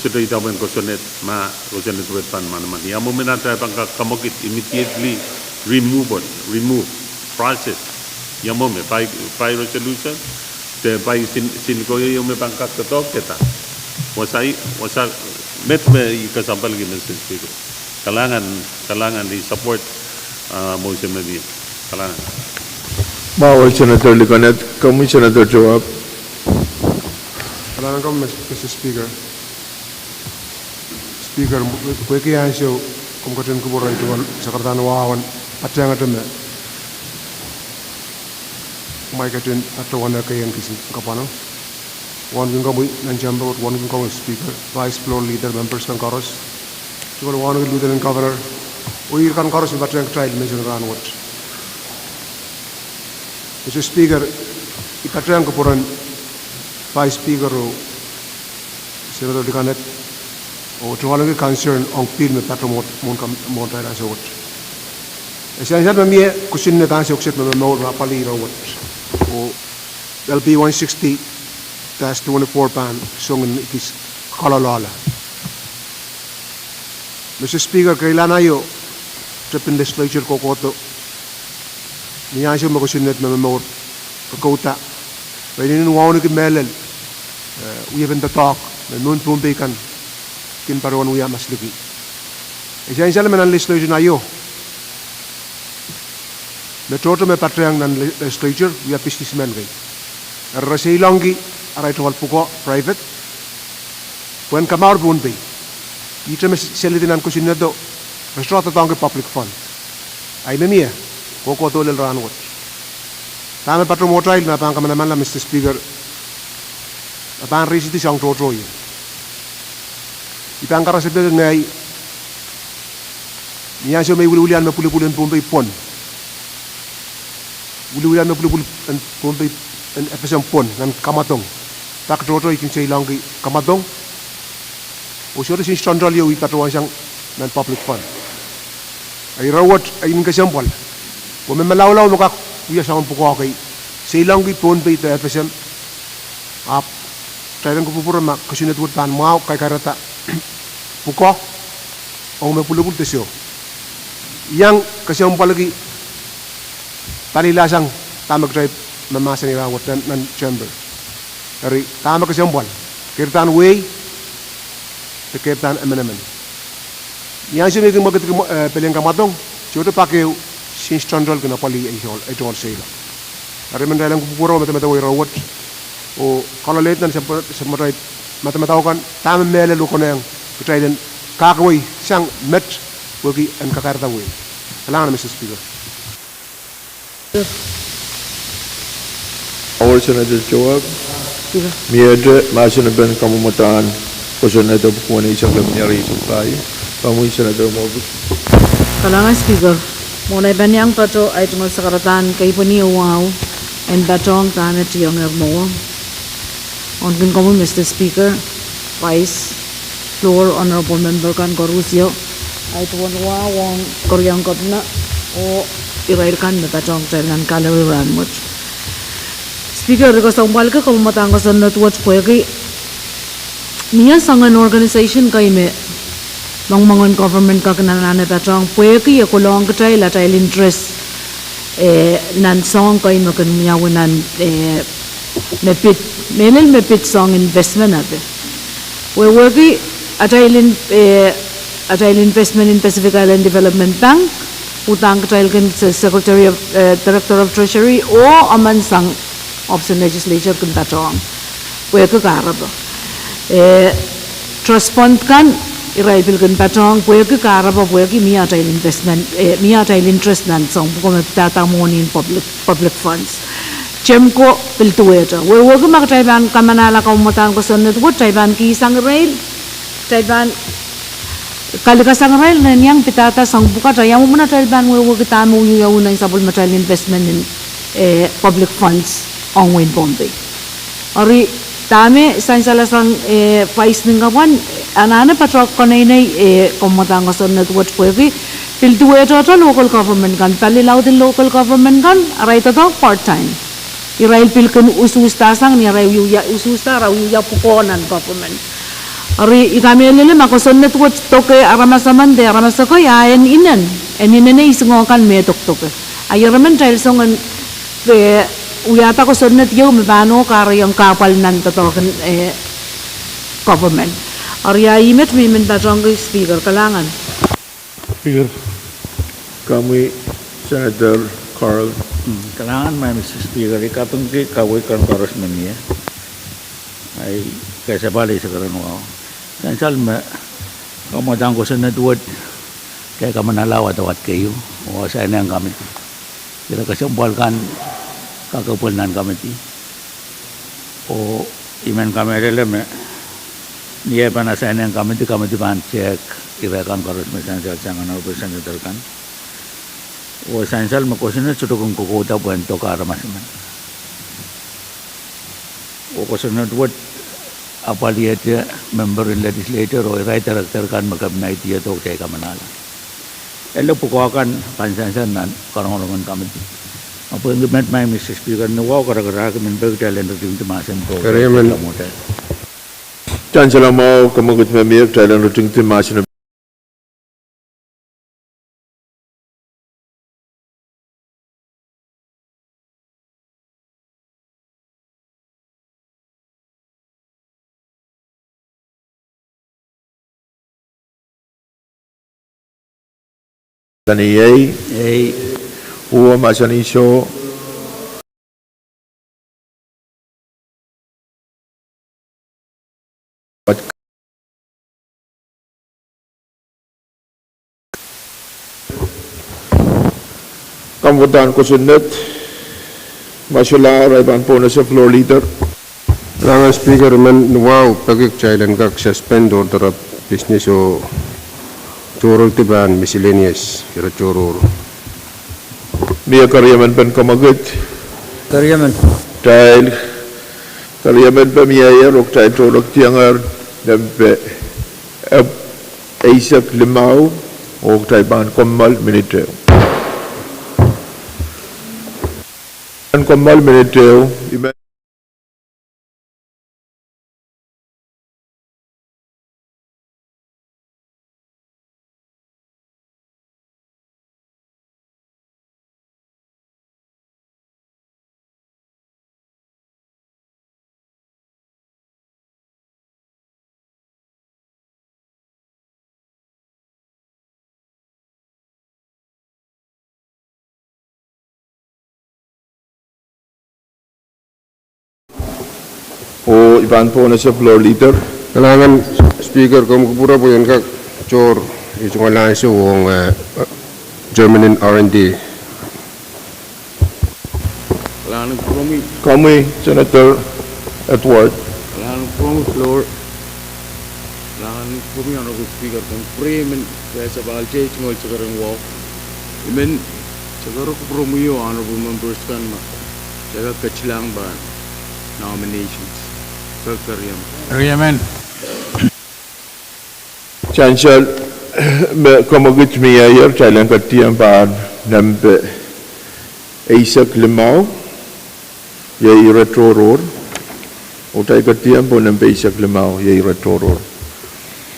sohte idawehn kosonned ma kosonned wet pahn manaman. Ia mwomwen atail pahn kak kamwakid immediately removal, remove, process. Ia mwomwen by, by resolution, de by sin, sin koahiek me pahn kak doadoahk de da. Wasa, wasa met me I kesempwalki, Mister Speaker. Kalahngan, kalahngan, I support, ah, motion me mie. Kalahngan. Mwahu Senator Likoned, komwi Senator Towahp. Kalahngan komwi, Mister Speaker. Speaker, pwehki ansou komw ketin kupwurei tungoal sakaradahn wahu en patehngete me kumwail ketin patohwan ekei en kisin kapwano. Wauneki komwi nan chamber, wauneki komwi Speaker, Vice Floor Leader, members kan koaros. Tungoal wauneki Lieutenant Governor, oh ire kan koaros me patehng kitail menseng rahn wet. Mister Speaker, I patehng kupwuren Vice Speaker oh Senator Likoned, oh tungoal wauneki concern ong bill me patohwan mwohn kam-, mwohn atail ansou wet. E sansal me mie kosonned ansou kiset me momour me apwalih ire wet. Oh L B one sixty dash twenty-four pahn song en ekis kaloalohla. Mister Speaker, keilahn aio tepin legislature kohkohdo, ni ansou me kosonned me momour kokouda, re inenen wauneki mehlel, eh, wiepen doadoahk me mohn Pohnpei kan kin patohwan wia masliki. E sansal me nan legislature aio me tohto me patehng nan le-, legislature wia businessmen kei. Eri re seilongki arail tungoal pwukoa private pwehn kamour Pohnpei. Ihte me s-, selidi nan kosinnedo, re sohte doadoahngki public fund. Ahi me mie kohkohdo lel rahn wet. Dahme patohwan mwohtail me pahn kamanamanla, Mister Speaker, me pahn risidi soang tohto ie. I pahn karasepe ngehi, ni ansou me I wiliwilian me pwulopwul en Pohnpei pwon. Wiliwilian me pwulopwul en Pohnpei en FSM pwon nan kamwadong. Pak tohto I kin seilongki kamwadong. Oh sohte sins toantoal ieu I patohwan sang nan public fund. Eri ire wet I en kesempwal, pwe me malaulau me kak wia soangen pwukoa kei, seilongki Pohnpei de FSM. Ahpw kitail en kupwupwure ma kosonned wet pahn mwahu, kaikairada pwukoa ong me pwulopwul de soh. I iang kesempwalki palilasang dahme kitail mahmahsanih rahn wet nan, nan chamber. Eri dahme kesempwal, keirdahn wehi, de keirdahn emenemen. Ni ansou me I kin mwekidki, eh, pelien kamwadong, sohte pak ehu sins toantoal kin apwalih ei tungoal, ei tungoal seiloak. Eri I men kitail en kupwupwure oh medemedewe ire wet, oh kaloalehdi nan sempwatail madamadau kan, dahme mehlel we konehng kitail en kahkawei sang met pwehki en kakairada wehi. Kalahngan, Mister Speaker. Mwahu Senator Towahp. Miehte mahsen en pwuhken kamwadahn Kosonned epwiki weneisek limau, ire isuh pahieu. Komwi Senator Moffitt. Kalahngan Speaker, mwohn ei pahn iang patoh ei tungoal sakaradahn keipweni wahu en patohng dahme tiong er mwowe. Ong kin komwi Mister Speaker, Vice, Floor, Honorable Member kan koarusie, ei tungoal wahu ong Keriau Kepina oh irail kan me patohng kitail nan gallery rahnwet. Speaker, I kesempwalki kamwadang kosonned wet pwehki mie soangen organization kei me mongmongen government kak anahne patohng pwehki e kohlong kitail atail interest, eh, nan soahng kei me kin wiawi nan, eh, me pid, mehlel me pid soahng investment ape. Wehwehki atail in, eh, atail investment in Pacific Island Development Bank, udahn kitail kin se-, Secretary of, eh, Director of Treasury oh emen sang Office of Legislature kin patohng pwehki kahrepe. Eh, trust fund kan irail pil kin patohng pwehki kahrepe pwehki mie atail investment, eh, mie atail interest nan soahng pwuko me pidada mwohni en public, public funds. Temko pil duwehte. Wehwehki ma kitail pahn kamanahla kamwadang kosonned wet, kitail pahn kihsang irail, kitail pahn kalikasang irail nan iang pidada soahng pwukat, ia mwomwen atail pahn wehwehki dahme wiawi nan sapwellimatail investment in, eh, public funds ong wehin Pohnpei. Eri dahme sansal sang, eh, Vice, nin kapwan anahne patohng konehng, eh, kamwadang kosonned wet pwehki pil duwehte local government kan, pali laud en local government kan, arail doadoahk part-time. Irail pil kin usuhsda sang ni arail wiewia, usuhsda arail wiewia pwukoa nan government. Eri I kamehlele ma kosonned wet doke aramas emen de aramas ekei a en inen, en inen ei singokan me dokdoke. A ieremen kitail song en, eh, wiahda kosonned ieu me pahn oh kahrehiong kahpwal nan doadoahk en, eh, government. Eri ia ih met me I men patohngki Speaker, kalahngan. Speaker. Komwi Senator Carl. Mm, kalahngan Madam Mister Speaker, I kapingki kaweid kan koaros me mie. Ei kesempwal eisek ren wahu. Sansal me kamwadang kosonned wet, ke kamanahla wadawad keieu, oh asainehng komiti. Ire kesempwal kan kakepwel nan komiti. Oh I men kamehlele me ni ei pahn asainehng komiti, komiti pahn tehk ire kan koaros me sansal sang Honorable Senator kan. Oh sansal me kosonned sohte kin kokouda pwehn doke aramas emen. Oh kosonned wet apwalihete member en legislature oh irail director kan me kepina idiado kitail kamanahla. Ele pwukoa kan pahn sansal nan karongarongen komiti. Ahpw pwehki met Madam Mister Speaker, ni wahu karakarahk, I men peki kitail en ritingdi mahsen ko. Keriamen. Sansal mwahu, kamwekid me mie, kitail en ritingdi mahsen. Mahsanih ei. Ei. Uwe mahsanih soh. Kamwadang kosonned, Mashola, irail pahn pwonese, Floor Leader. Kalahngan Speaker, I men wahu peki kitail en kak suspend order of business oh tohrohrdi pahn miscellaneous, ire tohrohr. Mie keriemen pen kamwekid? Keriemen. Kitail keriemen pen mieier oh kitail tohrohrdiong nempe epw eisek limau oh kitail pahn kommoal minit ehu. Pahn kommoal minit ehu, I men Oh I pahn pwonese, Floor Leader. Kalahngan Speaker, komw kupwure pwe en kak tohr ei tungoal ansou ong, eh, German R and D. Kalahngan komwi. Komwi Senator Edward. Kalahngan komwi Floor. Pwuromwi Honorable Speaker, pwurehng men kehsapahl teitin ohl sakaradahn wahu. I men sakarada pwuromwi oh Honorable Members kan me kitail kak ketilahng pahn nominations. Kak keriem. Keriem. Sansal me kemwekid miehier, kitail en ketieng pahn nempe eisek limau, iei ire tohrohr. Oh kitail ketieng pohn nempe eisek limau, iei ire tohrohr.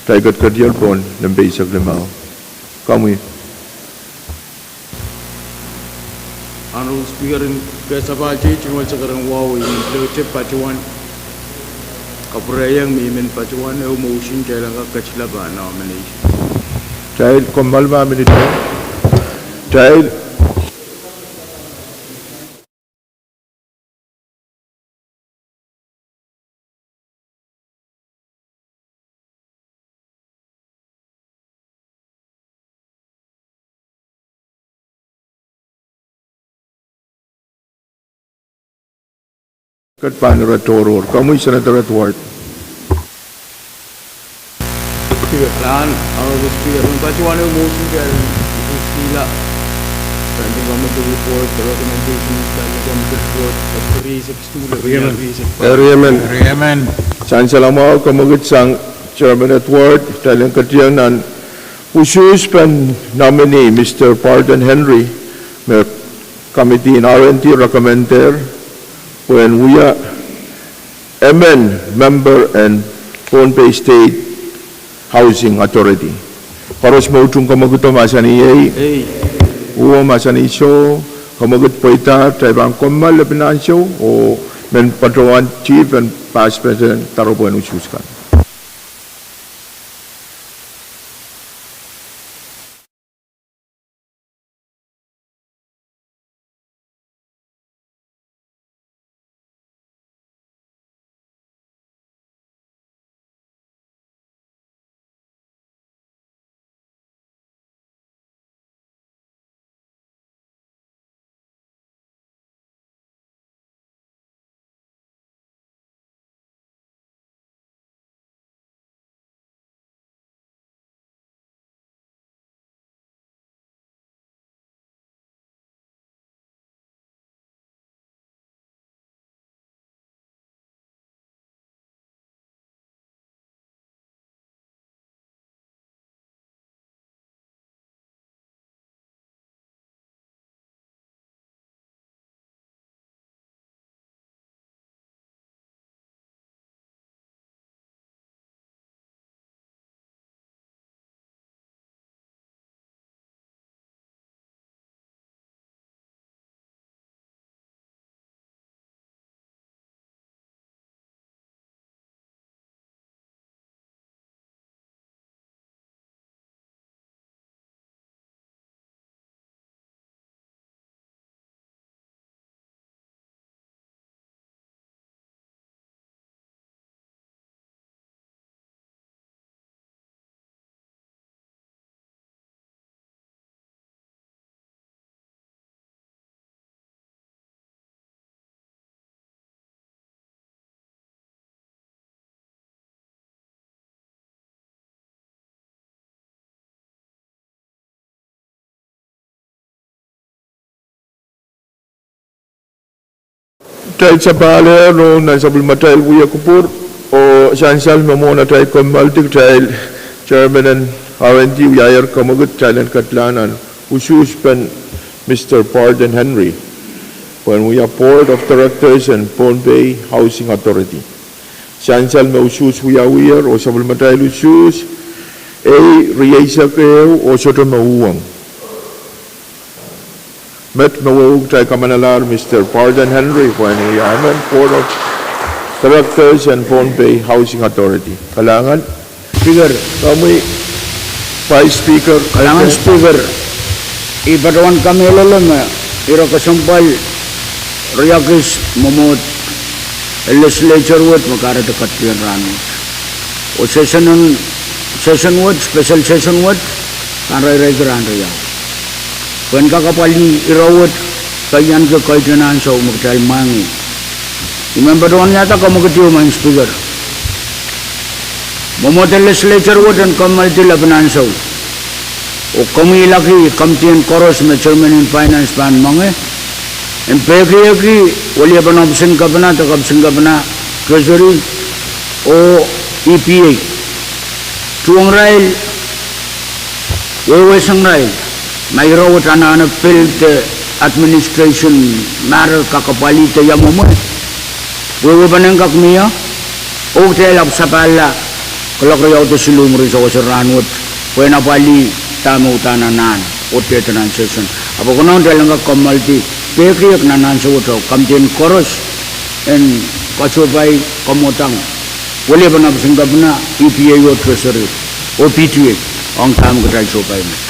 Kitail ketiketier pohn nempe eisek limau. Komwi. Honorable Speaker, en kehsapahl teitin ohl sakaradahn wahu, I men pil patohwan kapwurehiong me I men patohwan ehu motion, kitail en kak ketila pahn nomination. Kitail kommoal ma minit. Kitail Ket pahn ire tohrohr. Komwi Senator Edward. Kalahngan, Honorable Speaker, I men patohwan ehu motion kitail en usuhskihla Standing Committee Report, the recommendation, Standing Committee Report, Keriemen. Keriemen. Sansal mwahu kemwekid sang Chairman Edward, kitail en ketieng nan usuhspen nominee Mister Pardon Henry, me committee en R and D recommend-er pwehn wia emen member en Pohnpei State Housing Authority. Koaros me utung kemwekido mahsanih ei. Ei. Uwen mahsanih soh. Kemwekid pweidahr, kitail pahn kommoal lepin ansou, oh men patohwan chief en past president doaropwehn usuhs kan. Kitail sapahl ehr nan sapwellimatail wia kupwur, oh sansal me mwohn atail kommoaldi kitail chairman en R and D wiahier kemwekid, kitail en ketila nan usuhspen Mister Pardon Henry pwehn wia Board of Directors en Pohnpei Housing Authority. Sansal me usuhs wiawiher oh sapwellimatail usuhs, ei, rieisek ehu oh sohte me uhwong. Met me wehwehki kitail kamanalahr Mister Pardon Henry pwehn wia emen Board of Directors en Pohnpei Housing Authority. Kalahngan. Speaker. Komwi Vice Speaker. Kalahngan Speaker. I patohwan kamehlele me ire kesempwal riekis mwomwohd en legislature wet me kahrehda ketidier rahnwet. Oh session wet, special session wet, kan reirei ki rahn riau. Pwehn kak apwalih ire wet, keianki keiten ansou me kitail mwahngih. I men patohwan wiahda kemwekid ehu, Madam Speaker. Mwomwohd en legislature wet en kommoaldi lepin ansou, oh komwihlaki komidi en koaros me chairman en finance pahn mwenge, en peikieki weliepen ohpis en kepina de ohpis en kepina, Treasury, oh E P A, tuhwong irail, wehwehsang irail ma ire wet anahne pil de administration matter kak apwalih de ia mwomwe, wehwehpen en kak mie, oh kitail ahpw sapahlala kuloak riau de siluh mwuri sewese rahnwet, pwehn apwalih dahme uhdahn anahn oh dehde nan session. Ahpw konehng kitail en kak kommoaldi peikiek nan ansou wet, oh komidi en koaros en kasohpai, kamwadang weliepen ohpis en kepina, E P A oh Treasury oh P T A ong dahme kitail sohpai met.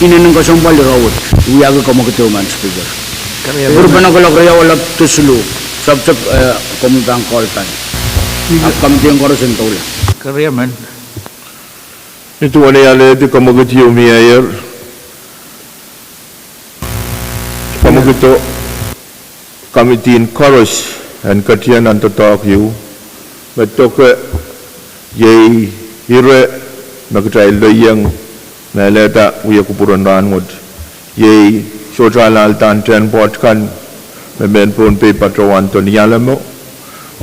Inenen kesempwal ire wet, wiahki komwekid ehu, Madam Speaker. Kupwurpene kuloak riau elep de siluh, subject, eh, komwi pahn call time. Ahpw komidi en koaros en doula. Eri duwen ei alehdi komwekid ieu mieier, komwekid, komidi en koaros en ketien nan doadoahk ieu, me doke iei ire me kitail lelohng me lelehda wia kupwuren rahnwet, iei sohte alahldahn tehnpwoat kan me mehn Pohnpei patohwando ni alemo,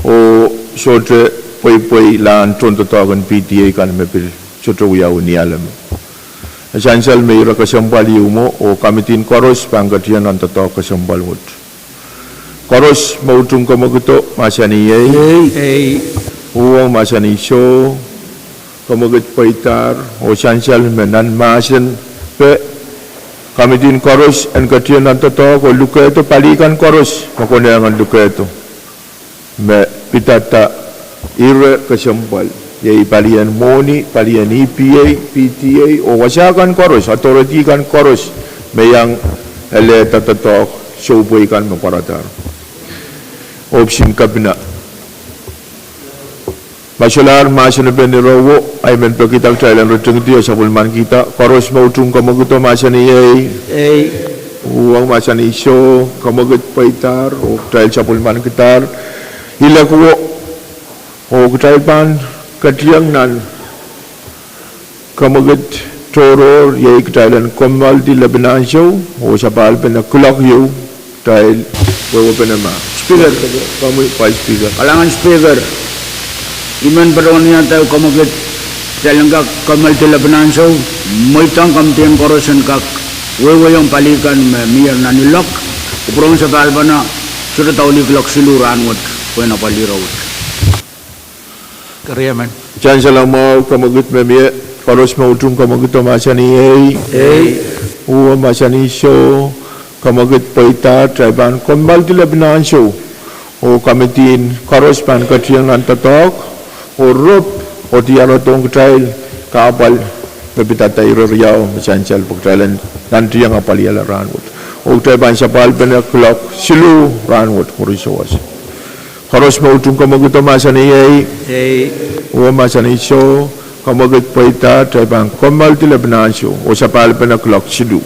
oh sohte pweipweilahn tohndoadoahk en P T A kan me pil sohte wiawi ni alemo. E sansal me ire kesempwal ieu mwo, oh komidi en koaros pahn ketien nan doadoahk kesempwal wet. Koaros me utung komwekido mahsanih ei. Uhwong mahsanih soh. Komwekid pweidahr oh sansal me nan mahsen pe komidi en koaros en ketien nan doadoahk oh lukehdo pali kan koaros me konehng en lukehdo, me pidada ire kesempwal, iei palien mwohni, palien E P A, P T A, oh wasa kan koaros, authority kan koaros me iang elehda doadoahk soupehi kan me pwaradahr. Ohpis en kepina. Ma solahr mahsen pen irewo, I men pekihda kitail en ritingdi oh sapwellimanikihda. Koaros me utung komwekido mahsanih ei. Uhwong mahsanih soh. Komwekid pweidahr oh kitail sapwellimanikihdahr. Ilekuwo, oh kitail pahn ketiong nan komwekid tohrohr, iei kitail en kommoaldi lepin ansou oh sapahlpene kuloak ieu, kitail wehwehpene mah. Speaker. Komwi Vice Speaker. Kalahngan Speaker. I men patohwanohng komwekid, kitail en kak kommoaldi lepin ansou, mweidohng komidi en koaros en kak wehwehong pali kan me mie nan ilok, kupwuren sapahlpene sohte daulih kuloak siluh rahnwet, pwehn apwalih ire wet. Sansal mwahu, komwekid me mie. Koaros me utung komwekido mahsanih ei. Uhwong mahsanih soh. Komwekid pweidahr, kitail pahn kommoaldi lepin ansou, oh komidi en koaros pahn ketiong nan doadoahk oh rop oh diaredohng kitail kahpwal me pidada ire riau me sansal pwe kitail en nantihong apwalihala rahnwet. Oh kitail pahn sapahlpene kuloak siluh rahnwet mwuri sewese. Koaros me utung komwekido mahsanih ei. Uhwong mahsanih soh. Komwekid pweidahr, kitail pahn kommoaldi lepin ansou oh sapahlpene kuloak siluh.